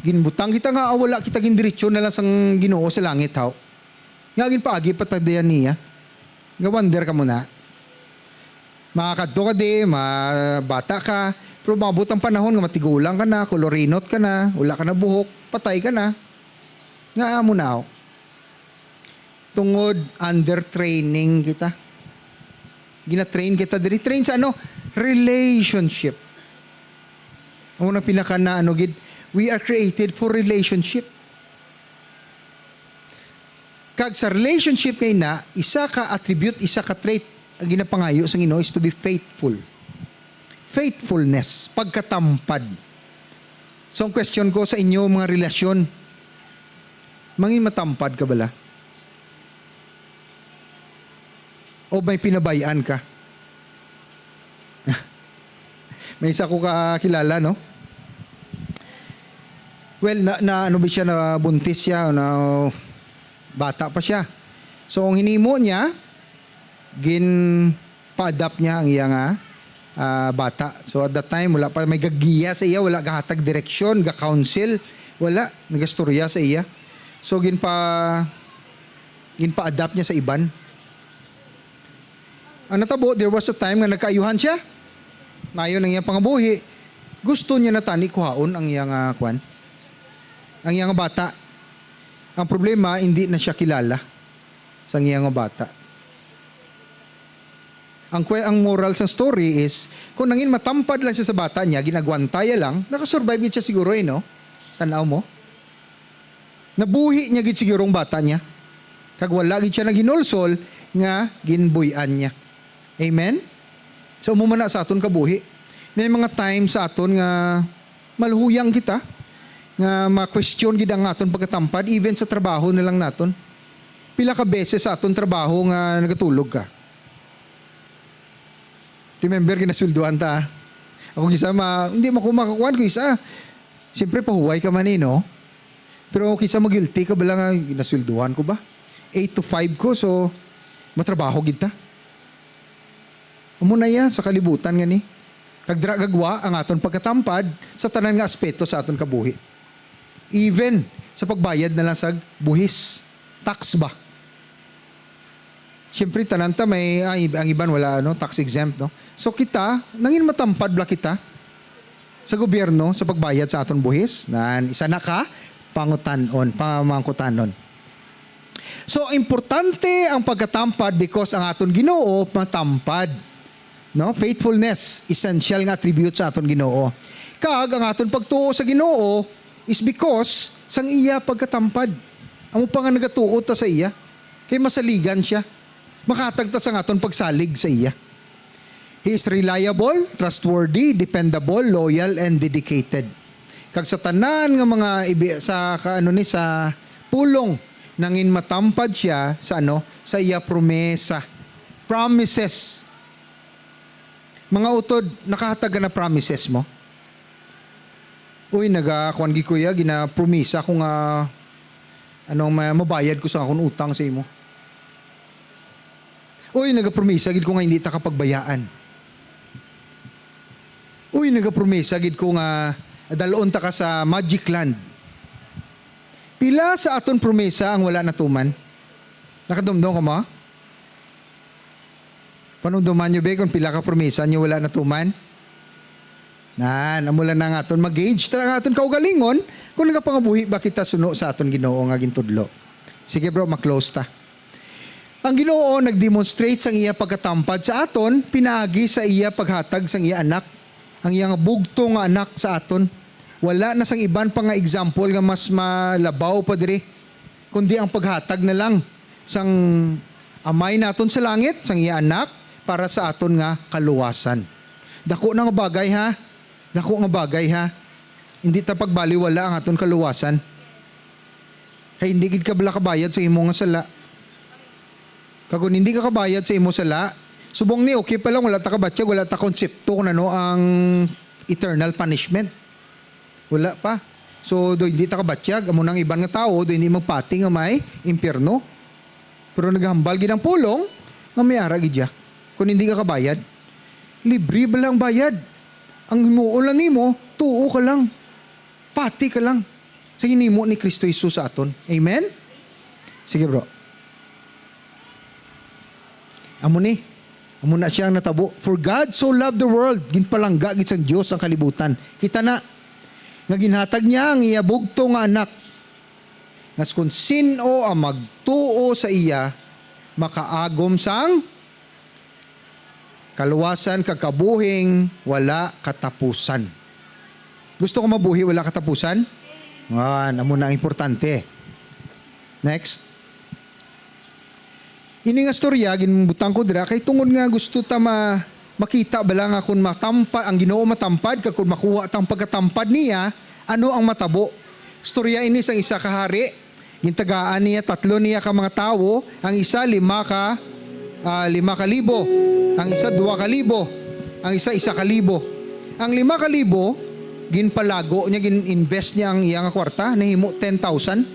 ginbutang kita nga, ah, wala kita gindiretso na lang sang Ginoo sa langit, haw. Nga ginpaagi pa ta diyan niya. Nga wonder ka muna. Makakadto ka di, ma-, bata ka, pero maabot ang panahon nga matigulang ka na, kolorinot ka na, wala ka na buhok, patay ka na. Nga amo na, oh. Tungod under training kita. Gina-train kita diri. Train sa ano? Relationship. Amo nang pinaka na ano gid, we are created for relationship. Kag sa relationship nga ina, isa ka attribute, isa ka trait ang ginapangayo sa Ginoo is to be faithful. Faithfulness, pagkatampad. So, ang question ko sa inyo, mga relasyon, mangin matampad ka bala? O may pinabayaan ka? May isa ko kakilala, no? Well, na, na ano ba siya, na buntis siya, na bata pa siya. So, ang hinimo niya, ginpa-adopt niya ang iya nga, ah, bata. So, at that time, wala pa may gagiya sa iya, wala gahatag direksyon, ga-counsel, wala, nagastorya sa iya. So, ginpa-, ginpa-adopt niya sa iban. Ang natabo, there was a time nga nagkaayuhan siya. Maayo ang iyang pangabuhi. Gusto niya na tani kuhaon ang iyang, ah, kwan, ang iyang bata. Ang problema, hindi na siya kilala sa iyang bata. Ang kwe-, ang moral sa story is, kung nangin matampad lang siya sa bata niya, ginagwantaya lang, nakasurvive gid siya siguro eh, no? Tanaw mo. Nabuhi niya gid siguro ang bata niya. Kag wala gid siya naghinulsol nga ginbuy-an niya. Amen? So, amo man na sa aton kabuhi. May mga time sa aton nga maluhuyang kita, nga ma-question gid ang aton pagkatampad, even sa trabaho na lang naton. Pila ka beses sa aton trabaho nga nagatulog ka? Remember, ginasweldohan ta, ah. Ako kisa, ma-, hindi man ko makakuan ko isa. Siyempre, pahuway ka man eh, no? Pero kisa ma-guilty ka bala nga, "Ginasweldohan ko ba? Eight to five ko, so matrabaho gid ta." Amo na iya sa kalibutan nga ni. Kag dira gagwa ang aton pagkatampad sa tanan nga aspeto sa aton kabuhi. Even sa pagbayad na lang sa buhis, tax ba? Siyempre, tanan ta may, ah, ib-, ang iban wala, ano, tax exempt, no? So kita, nangin matampad bala kita. sa gobyerno sa pagbayad sa aton buhis? Nan, isa na ka pangutanon, pamangkutanon. So, importante ang pagkatampad because ang aton Ginoo matampad. No? Faithfulness, essential nga attribute sa aton Ginoo. Kag ang aton pagtuo sa Ginoo is because sang iya pagkatampad. Amo pa nga nagatuo ta sa iya, kay masaligan siya. Makatag ta sang aton pagsalig sa iya. He is reliable, trustworthy, dependable, loyal, and dedicated. Kag sa tanan nga mga ibi-, sa ka-, ano ni, sa pulong, nangin matampad siya sa ano, sa iya promesa. Promises. Mga utod, nakahatag ka na promises mo? Uy, naga-, kuwan gid, kuya, ginapromisa ko nga, ano, ma-, mabayad ko sa akon utang sa imo. Uy, nagapromisa gid ko nga hindi ta ka pagbayaan. Uy, nagapromisa gid ko nga dalon ta ka sa Magic Land. Pila sa aton promesa ang wala natuman? Nakadumdom ka mo? Panumduman nyo, be, kung pila ka promesa nyo wala natuman? Nan, amo lang na nga aton mag-gauge ta ang aton kaugalingon kung nagapangabuhi ba kita suno sa aton Ginoo nga gintudlo. Sige, bro, ma-close ta. Ang Ginoo nag-demonstrate sang iya pagkatampad sa aton pinaagi sa iya paghatag sang iya Anak, ang iya nga bugtong nga Anak sa aton. Wala na sang iban pa nga example nga mas malabaw pa diri, kundi ang paghatag na lang sang Amay naton sa langit, sang iya Anak, para sa aton nga kaluwasan. Dako na nga bagay, ha? Dako nga bagay, ha? Hindi ta pagbaliwala ang aton kaluwasan. Kay hindi gid ka bala kabayad sa imo nga sala. Kag kung hindi ka kabayad sa imo sala, subong ni, okay pa lang, wala ta kabatyag, wala ta konsepto kung ano ang eternal punishment. Wala pa. So, do hindi ta kabatyag, amo nang iban nga tawo, do hindi magpati nga may impyerno. Pero naghambal gid ang pulong nga may ara gid siya. Kung hindi ka kabayad, libre bala ang bayad. Ang himuon lang nimo, tuo ka lang. Pati ka lang sa ginhimo ni Cristo Jesus sa aton. Amen? Sige, bro. Amo ni. Amo na siyang natabo. "For God so loved the world," ginpalangga gid sang Dios ang kalibutan. Kita na, nga ginhatag niya ang iya bugtong nga Anak, nga kon sin-o ang magtuo sa iya makaagom sang kaluwasan kag kabuhing wala katapusan. Gusto ko mabuhi wala katapusan? Wan, amo na ang importante. Next. Ini nga storya, ginbutang ko dira kay tungod nga gusto ta ma-, makita bala nga kung matampa-, ang Ginoo matampad, kag kung makuha ta ang pagkatampad niya, ano ang matabo. Storya ini sang isa ka hari. Gintagaan niya tatlo niya ka mga tawo, ang isa lima ka, ah, lima ka libo, ang isa dua ka libo, ang isa isa ka libo. Ang lima ka libo, ginpalago niya, gin-invest niya ang iya nga kwarta, nahimo ten thousand,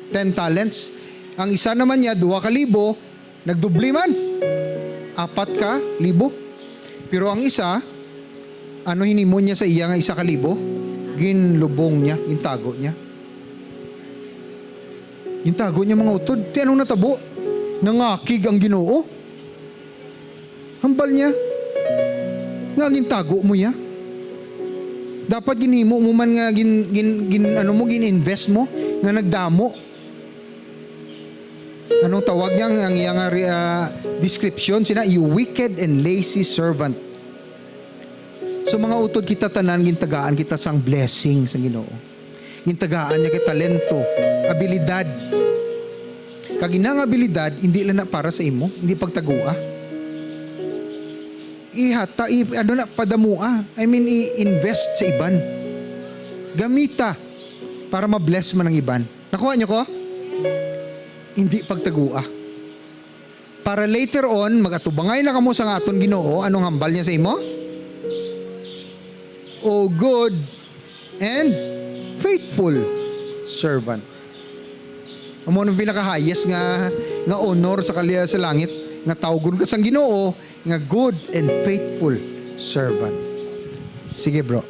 ten talents. Ang isa naman niya, dua ka libo, nagdubli man, apat ka libo. Pero ang isa, ano hinimo niya sa iya nga isa ka libo? Ginlubong niya, gintago niya. Gintago niya, mga utod. Ti anong natabo? Nangakig ang Ginoo. Hambal niya, nga gintago mo ya. Dapat ginhimo mo man nga gin, gin, gin, ano mo, gin-invest mo, nga nagdamo. Anong tawag niya? Ang, ang iyang, ah, description, sina, "You wicked and lazy servant." So, mga utod, kita tanan gintagaan kita sang blessing sa Ginoo. Gintagaan niya kay talento, abilidad. Kag inang abilidad, hindi lang na para sa imo, hindi pagtagua. Ihata, i-, ano na, padamua. I mean, i-invest sa iban. Gamita para ma-bless man ang iban. Nakuha niyo ko? Hindi pagtagua. Para later on, mag-atubangay na kamo sa aton Ginoo, anong hambal niya sa imo? "O good and faithful servant." Amo ang pinaka-highest nga, nga honor sa kali-, sa langit, nga tawgon ka sang Ginoo nga good and faithful servant. Sige, bro.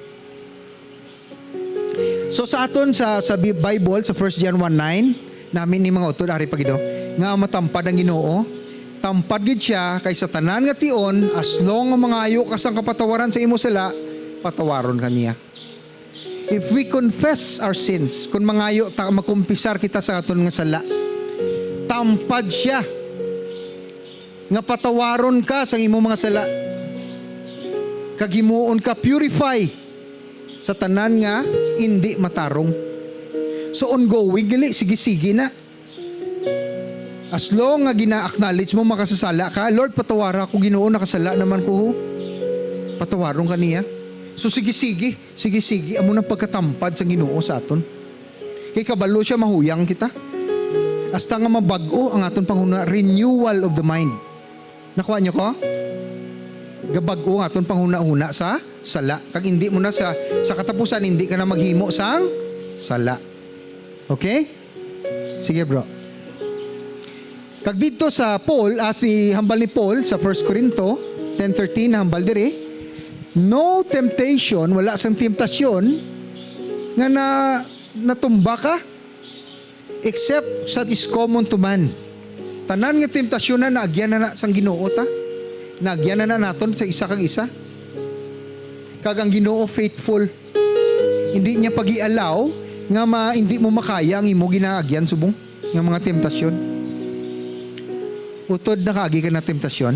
So, sa aton sa, sa Bi-, Bible, sa First John one nine, nami ni mga utod, ari pa gid, oh, nga matampad ang Ginoo. Tampad gid siya kay sa tanan nga tion, as long nga mangayo ka sang kapatawaran sa imo sala, patawaron ka niya. If we confess our sins, kung mangayo ta, magkumpisar kita sa aton nga sala, tampad siya nga patawaron ka sa imong mga sala, kag himuon ka purify sa tanan nga indi matarong. So, ongoing gali, sige-sige na. As long nga gina-acknowledge mo makasasala ka, "Lord, patawara ako, Ginoo, nakasala naman ko, ho." Patawaron ka niya. So, sige-sige, sige-sige, amo nang pagkatampad sa Ginoo sa aton. Kay kabalo siya, mahuyang kita. Hasta nga mabag-o ang aton panghuna, renewal of the mind. Nakuha niyo ko? Gabag-o ang aton panghuna-huna sa sala. Kag hindi mo na sa, sa katapusan, hindi ka na maghimo sang sala. Okay? Sige, bro. Kag dito sa Paul, ah, si hambal ni Paul sa First Corinto ten thirteen, hambal diri, "No temptation," wala sang temptasyon nga na, natumba ka, "except such is common to man." Tanan nga temptasyon na naagyan na, na sang Ginoo ta. Naagyan na, na naton sa isa kag isa. Kag ang Ginoo faithful. Hindi niya pag-i-allow nga ma, hindi mo makaya ang imo ginaagyan subong nga mga temptasyon. Utod nakaagi ka na temptasyon?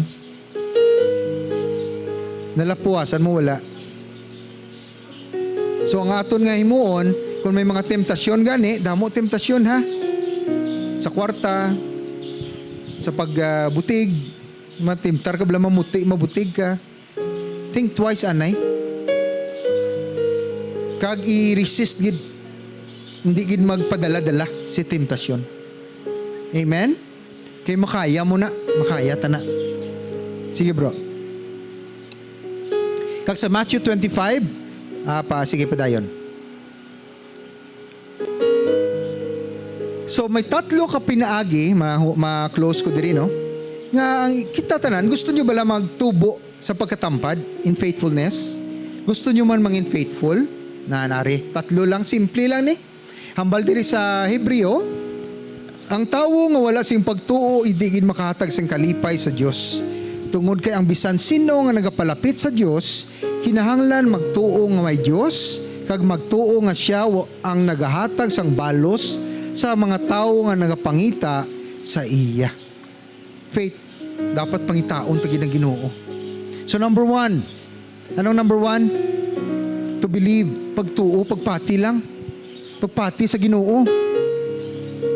Nalapuwasan mo, wala? So, ang aton nga himuon, kung may mga temptasyon gani, damo temptasyon, ha? Sa kwarta, sa pag, ah, butig, matimtar ka bala mamuti, mabutig ka. Think twice, anay. Kag i-resist gid. Hindi gid magpadala-dala si temptasyon. Amen? Kay makaya mo na, makaya ta na. Sige, bro. Kag sa Matthew twenty-five, ah, pa, sige, padayon. So, may tatlo ka pinaagi, ma-, ma-close ko diri, no? Nga ang kita tanan, gusto nyo bala magtubo sa pagkatampad in faithfulness? Gusto nyo man mangin faithful? Na, nari, tatlo lang, simple lang ni. Hambal diri sa Hebreo, "Ang tawo nga wala sing pagtuo, hindi gid makahatag sang kalipay sa Dios. Tungod kay ang bisan sino nga nagapalapit sa Dios, kinahanglan magtuo nga may Dios, kag magtuo nga siya wa-, ang nagahatag sang balos sa mga tawo nga nagapangita sa iya." Faith, dapat pangitaon ta gid ang Ginoo. So, number one, anong number one? To believe, pagtuo, pagpati lang. Pagpati sa Ginoo.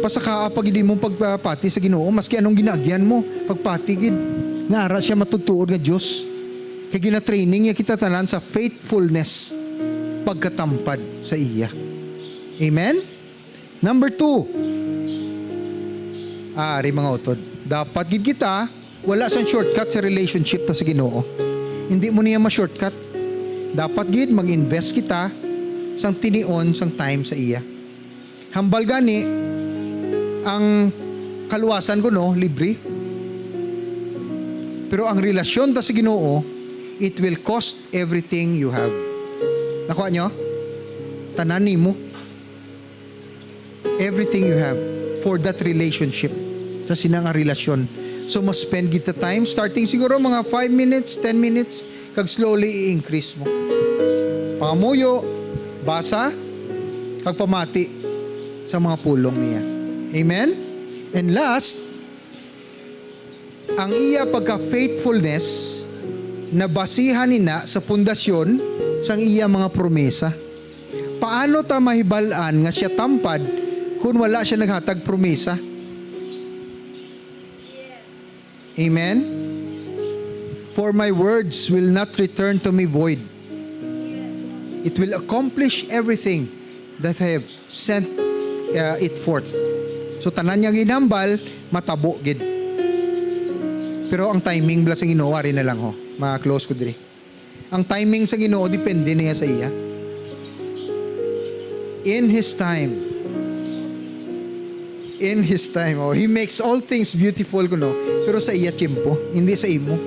Pasakaa pa gid imong pagpati sa Ginoo, maski anong ginaagyan mo, pagpati gid nga ara siya matutuod nga Dios. Kay gina-training niya kita tanan sa faithfulness, pagkatampad sa iya. Amen? Number two, ah, ari, mga utod, dapat gid kita wala sang shortcut sa relationship ta sa Ginoo. Hindi mo niya ma-shortcut. Dapat gid mag-invest kita sang tinion sang time sa iya. Hambal gani, ang kaluwasan kuno libre. Pero ang relasyon ta sa Ginoo, it will cost everything you have. Nakuha nyo? Tanan nimo. Everything you have for that relationship. Sa sina nga relasyon. So, mas spend kita time, starting siguro mga five minutes, ten minutes, kag slowly i-increase mo. Pangamuyo, basa, kag pamati sa mga pulong niya. Amen? And last, ang iya pagka-faithfulness nabasihan nina sa pundasyon sang iya mga promesa. Paano ta mahibal-an nga siya tampad kun wala siya naghatag promesa? Amen? "For my words will not return to me void. It will accomplish everything that I have sent, uh, it forth." So, tanan niya ginhambal, matabo gid. Pero ang timing bala sa Ginoo, ari na lang, ho. Ma-close ko diri. Ang timing sa Ginoo, depende niya sa iya. In His time. In His time. Oh, He makes all things beautiful, kuno. Pero sa iya tiempo, hindi sa imo.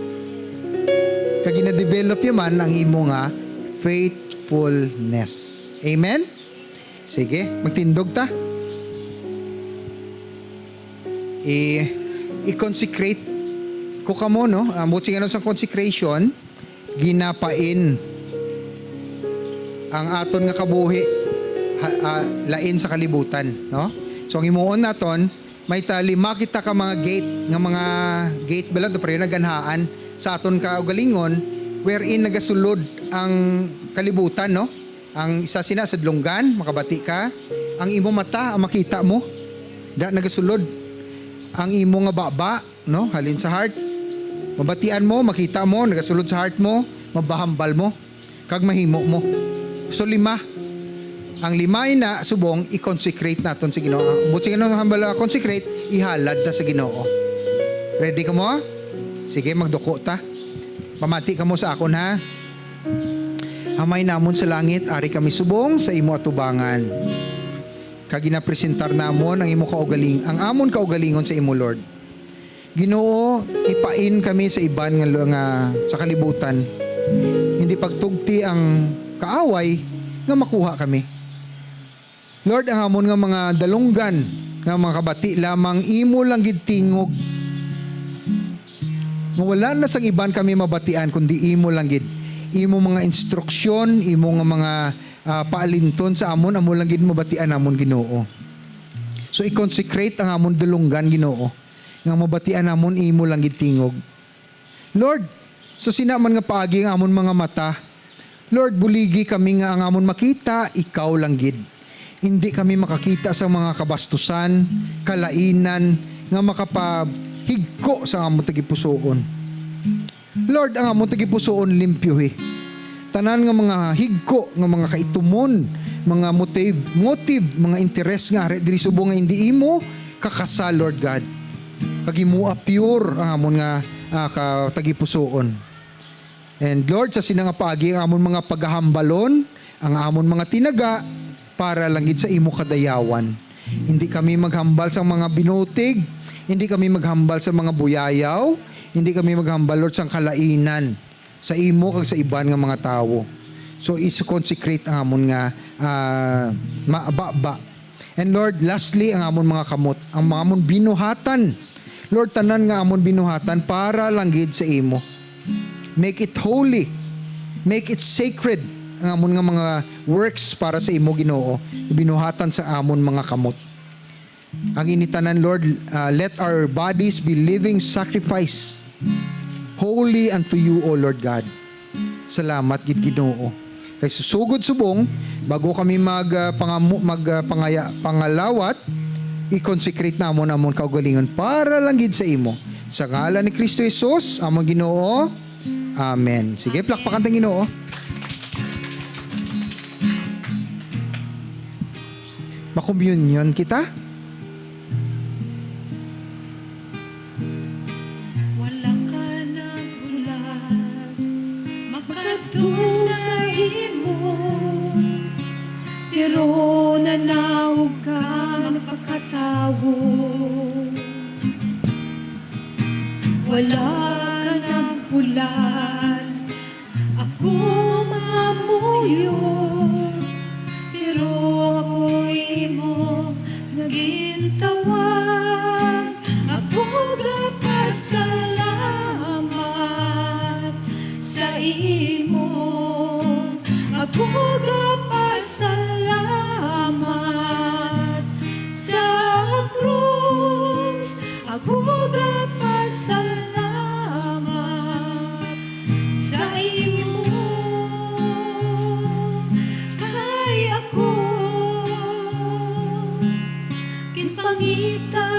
Kag gina-develop niya man ang imo nga faithfulness. Amen? Sige, magtindog ta. I, i-consecrate ko kamo, no? Ang buot sing ano sa consecration, ginapain. ang aton nga kabuhi ha, ah, lain sa kalibutan, no? So ang himuon naton, may ta lima kita ka mga gate, nga mga gate bala, pero naganhaan sa aton kaugalingon, wherein nagasulod ang kalibutan, no? Ang isa sina sa dulonggan, makabati ka. Ang imo mata, ang makita mo, da nagasulod. Ang imo nga baba, no? Halin sa heart. Mabatian mo, makita mo, nagasulod sa heart mo, mabahambal mo, kag mahimo mo. So, lima. Ang lima ina, subong, i-consecrate naton sa Ginoo. Buot silingon nga hambal nga consecrate, ihalad ta sa Ginoo. Ready ka mo? Sige, magduko ta. Pamati ka mo sa akon, ha? Amay namon sa langit, ari kami subong sa imo atubangan. Kag ginapresentar namon ang imo kaugaling, ang amon kaugalingon sa imo, Lord. Ginoo, ipain kami sa iban nga, nga sa kalibutan. Hindi pagtugti ang kaaway nga makuha kami. Lord, ang amon nga mga dalunggan, nga mga kabati lamang, imo lang gid tingog. Nga wala na sang iban kami mabatian, kundi imo lang gid. Imo mga instruksyon, imo nga mga, ah, paalinton sa amon, amo lang gid mabatian namon, Ginoo. So, i-consecrate ang amon dalunggan, Ginoo, nga mabatian namon imo lang gid tingog. Lord, sa sina man nga paagi ang amon mga mata, Lord, buligi kami nga ang amon makita, ikaw lang gid. Indi kami makakita sa mga kabastusan, kalainan, nga makapahigko sa amon tagipusoon. Lord, ang amon tagipusoon limpyuhi. Tanan nga mga higko, nga mga kaitumon, mga motive, motive, mga interes nga ari diri subong nga indi imo kakasa, Lord God. Kag imo pure ang amon nga, ah, ka-, tagipusoon. And Lord, sa sina nga paagi ang amon mga pagahambalon, ang amon mga tinaga, para lang gid sa imo kadayawan. Hindi kami maghambal sa mga binutig, hindi kami maghambal sa mga buyayaw, hindi kami maghambal, Lord, sang kalainan sa imo kag sa iban nga mga tawo. So, i-consecrate ang amon nga, ah, ma-, baba. And Lord, lastly, ang amon mga kamot, ang mga amon binuhatan. Lord, tanan nga amon binuhatan para lang gid sa imo. Make it holy. Make it sacred ang amon nga mga works para sa imo, Ginoo, binuhatan sa amon mga kamot. Ang ini tanan, Lord, ah, let our bodies be living sacrifice, holy unto you, O Lord God. Salamat gid, Ginoo. Kay susugod subong, bago kami mag, ah, pangamu-, mag, ah, pangaya-, pangalawat, i-consecrate namon amon kaugalingon para lang gid sa imo. Sa ngalan ni Cristo Jesus, amon Ginoo. Amen. Sige, plakpakan tang Ginoo. Makomunyon kita. Wala ka naghulat makadto sa imo, pero nanaog ka magpakatawo. Wala ka naghulat ako mamuyo, pero ako imo nga gintawag. Ako gapasalamat sa imo. Ako gapasalamat sa krus. Ako gapasalamat sa imo, kay ako ginpangita,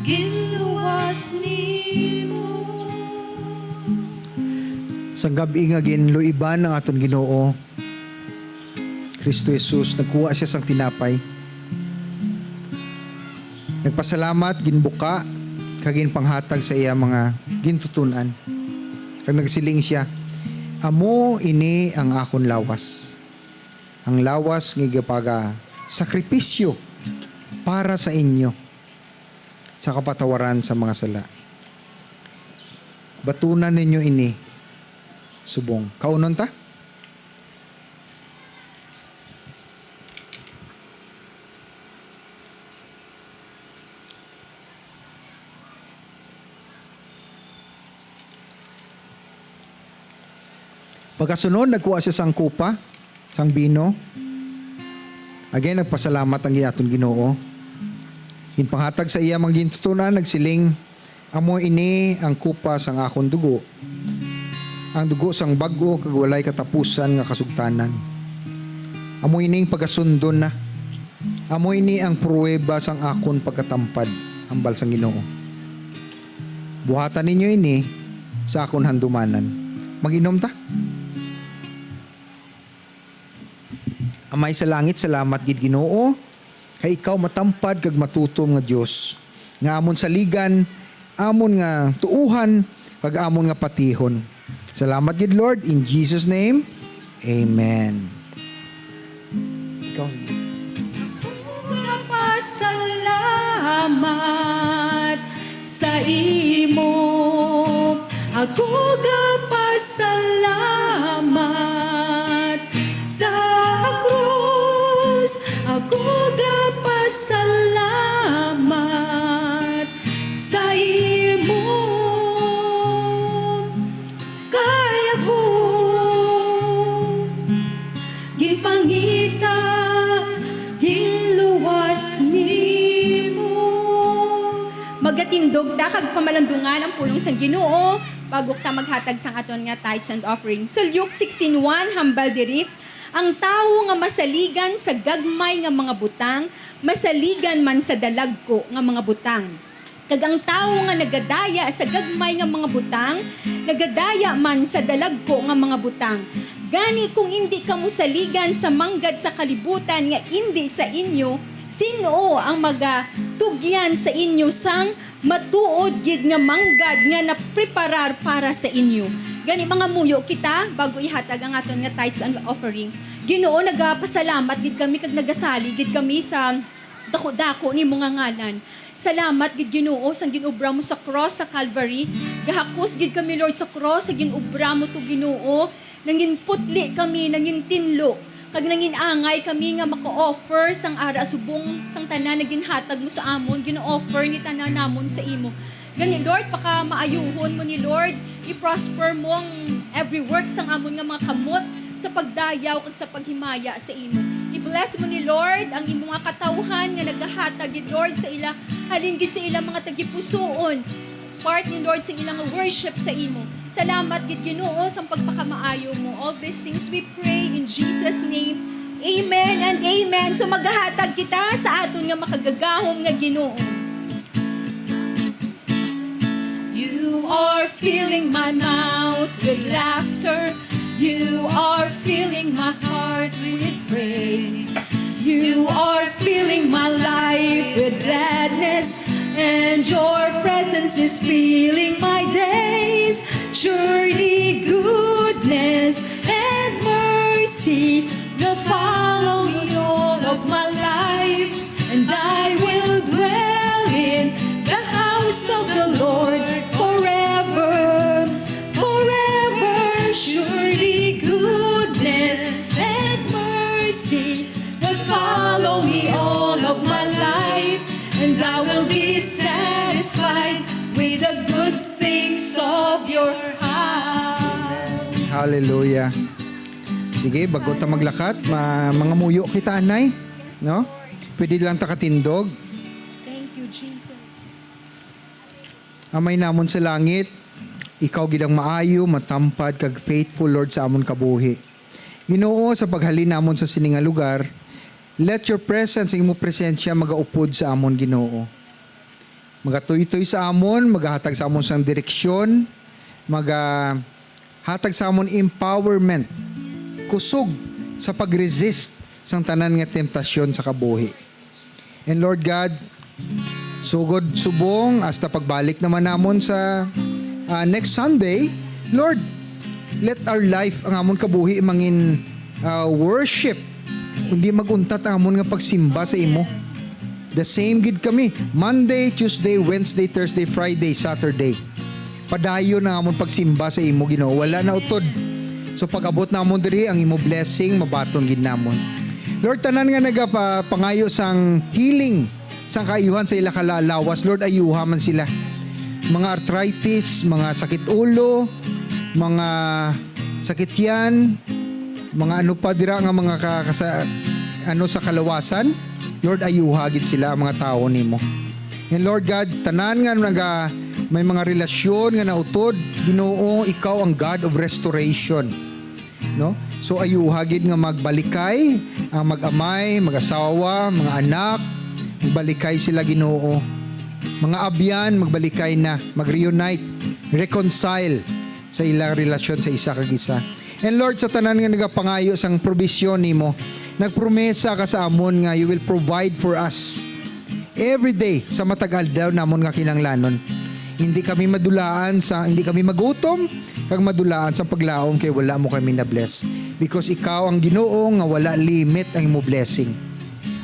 ginluwas nimo. Sang gab-i nga ginluiban ang aton Ginoo, Cristo Jesus, nagkuha sia sang tinapay. Nagpasalamat, ginbuka, kag ginpanghatag sa iya mga gintuton-an. Kag nagsiling sia, "Amo ini ang akon lawas, ang lawas nga igapasakripisyo para sa inyo, sa kapatawaran sa mga sala. Batunan ninyo ini subong." Kaunon ta? Pagkasunod, nagkuha sia sang kupa, sang bino. Again, nagpasalamat ang aton Ginoo. Ginpanghatag sa iya mga gintuton-an, nagsiling, "Amo ini ang kupa sang akon dugo, ang dugo sang bag-o kag walay katapusan nga kasugtanan. Amo ini ang pagasundon na. Amo ini ang pruweba sang akon pagkatampad," hambal sang Ginoo. "Buhata ninyo ini sa akon handumanan." Mag-inom ta. Amay sa langit, salamat gid, Ginoo, kay ikaw matampad kag matutom nga Dios, nga amon saligan, amon nga tuohan, kag amon nga patihon. Salamat gid, Lord, in Jesus' name. Amen. Ikaw. Salamat sa imo. Ako gapasalamat sa krus. Ako gapasalamat sa imo. Kay ako ginpangita, ginluwas nimo. Magatindog ta kag pamalandungan ang pulong sang Ginoo bago ta maghatag sang aton nga tithes and offering. Sa Luke sixteen one, hambal diri, "Ang tawo nga masaligan sa gagmay nga mga butang, masaligan man sa dalagko nga mga butang. Kag ang tawo nga nagadaya sa gagmay nga mga butang, nagadaya man sa dalagko nga mga butang. Gani, kung indi kamo saligan sa manggad sa kalibutan nga indi sa inyo, sin-o ang magatugyan sa inyo sang matuod gid nga manggad nga napreparar para sa inyo?" Gani, mangamuyo kita bago ihatag ang aton nga tithes and offering. Ginoo, nagapasalamat gid kami kag nagasali gid kami sa dako-dako nimo nga ngalan. Salamat gid, Ginoo, sang gin-obra mo sa cross sa Calvary. Gahakos gid kami, Lord, sa cross sa gin-obra mo to, Ginoo. Nangin putli kami, nangin tinlo, kag nangin angay kami nga maka-offer sang ara subong sang tanan nga ginhatag mo sa amon, gin-offer ni tanan namon sa imo. Gani, Lord, pakamaayuhon mo ni, Lord, i-prosper mo ang every work sang amon nga mga kamot sa pagdayaw kag sa paghimaya sa imo. I-bless mo ni, Lord, ang imo nga katawhan nga nagahatag gid, Lord, sa ila, halin gid sa ila mga tagipusoon, part ni, Lord, sa ila nga worship sa imo. Salamat gid, Ginoo, sa pagpakamaayo mo. All these things we pray in Jesus' name. Amen and amen. So, magahatag kita sa aton nga makagagahom nga Ginoo. You are filling my mouth with laughter. You are filling my heart with praise. You are filling my life with gladness. And your presence is filling my days. Surely goodness and mercy will follow me all of my life, and I will dwell in the house of the Lord forever, forever. Surely goodness and mercy will follow me all of my life, and I will be satisfied with the good things of your house. Hallelujah. Sige, bago ta maglakat, ma-, mangamuyo kita, anay, no? Pwede lang ta katindog. Thank you, Jesus. Amay namon sa langit, ikaw gid ang maayo, matampad, kag faithful, Lord, sa amon kabuhi. Ginoo, sa paghalin namon sa sini nga lugar, let your presence, ang imo presensya, magaupod sa amon, Ginoo. Magatuytoy sa amon, magahatag sa amon sang direksyon, magahatag sa amon empowerment, kusog sa pag-resist sang tanan nga temptasyon sa kabuhi. And Lord God, sugod subong hasta pagbalik naman namon sa, ah, next Sunday, Lord, let our life, ang amon kabuhi, mangin, ah, worship, kundi mag-untat ang amon nga pagsimba sa imo. The same gid kami, Monday, Tuesday, Wednesday, Thursday, Friday, Saturday. Padayon ang amon pagsimba sa imo, Ginoo. Wala na utod. So, pag-abot namon diri, ang imo blessing, mabaton gid namon. Lord, tanan nga nagapangayo sang healing, sang kaayuhan sa ila kalalawas, Lord, ayuha man sila. Mga arthritis, mga sakit ulo, mga sakit tiyan, mga ano pa dira nga mga ka-, kasa-, ano sa kalawasan, Lord, ayuha gid sila ang mga tawo nimo. And Lord God, tanan nga naga-, may mga relasyon nga nautod, Ginoo, ikaw ang God of restoration. No? So ayuha gid nga magbalikay ang mag-amay, mag-asawa, mga anak, magbalikay sila, Ginoo. Mga abyan, magbalikay na, mag-reunite, reconcile sa ilang relasyon sa isa kag isa. And Lord, sa tanan nga nagapangayo sang probisyon nimo, nagpromesa ka sa amon nga you will provide for us every day sa matag aldaw namon nga kinahanglanon. Hindi kami madulaan sa, hindi kami magutom kag madulaan sa paglaom kay wala mo kami na-bless. Because ikaw ang Ginoo nga wala limit ang imo blessing.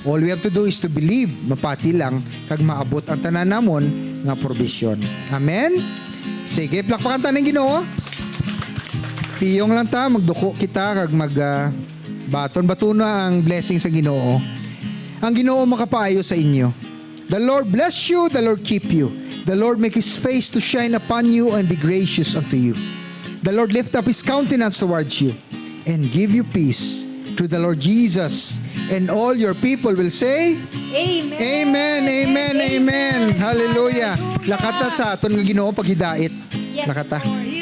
All we have to do is to believe, mapati lang, kag maabot ang tanan namon nga probisyon. Amen? Sige, plakpakan ta ning Ginoo. Piyong lang ta, magduko kita, kag mag, ah, baton. Batuna ang blessing sa Ginoo. Ang Ginoo makapaayo sa inyo. The Lord bless you, the Lord keep you. The Lord make His face to shine upon you and be gracious unto you. The Lord lift up His countenance towards you and give you peace through the Lord Jesus. And all your people will say, Amen. Amen, amen, amen. Hallelujah. Lakata sa aton nga Ginoo paghidait. Yes, Lakata. Lord.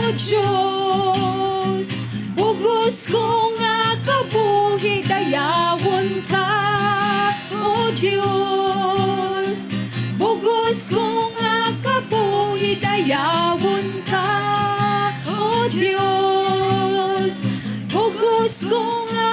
O Dios, bugos ko nga kabuhi dayawon ka. O Dios, bugos ko nga kabuhi dayawon ka. O Dios, bugos ko nga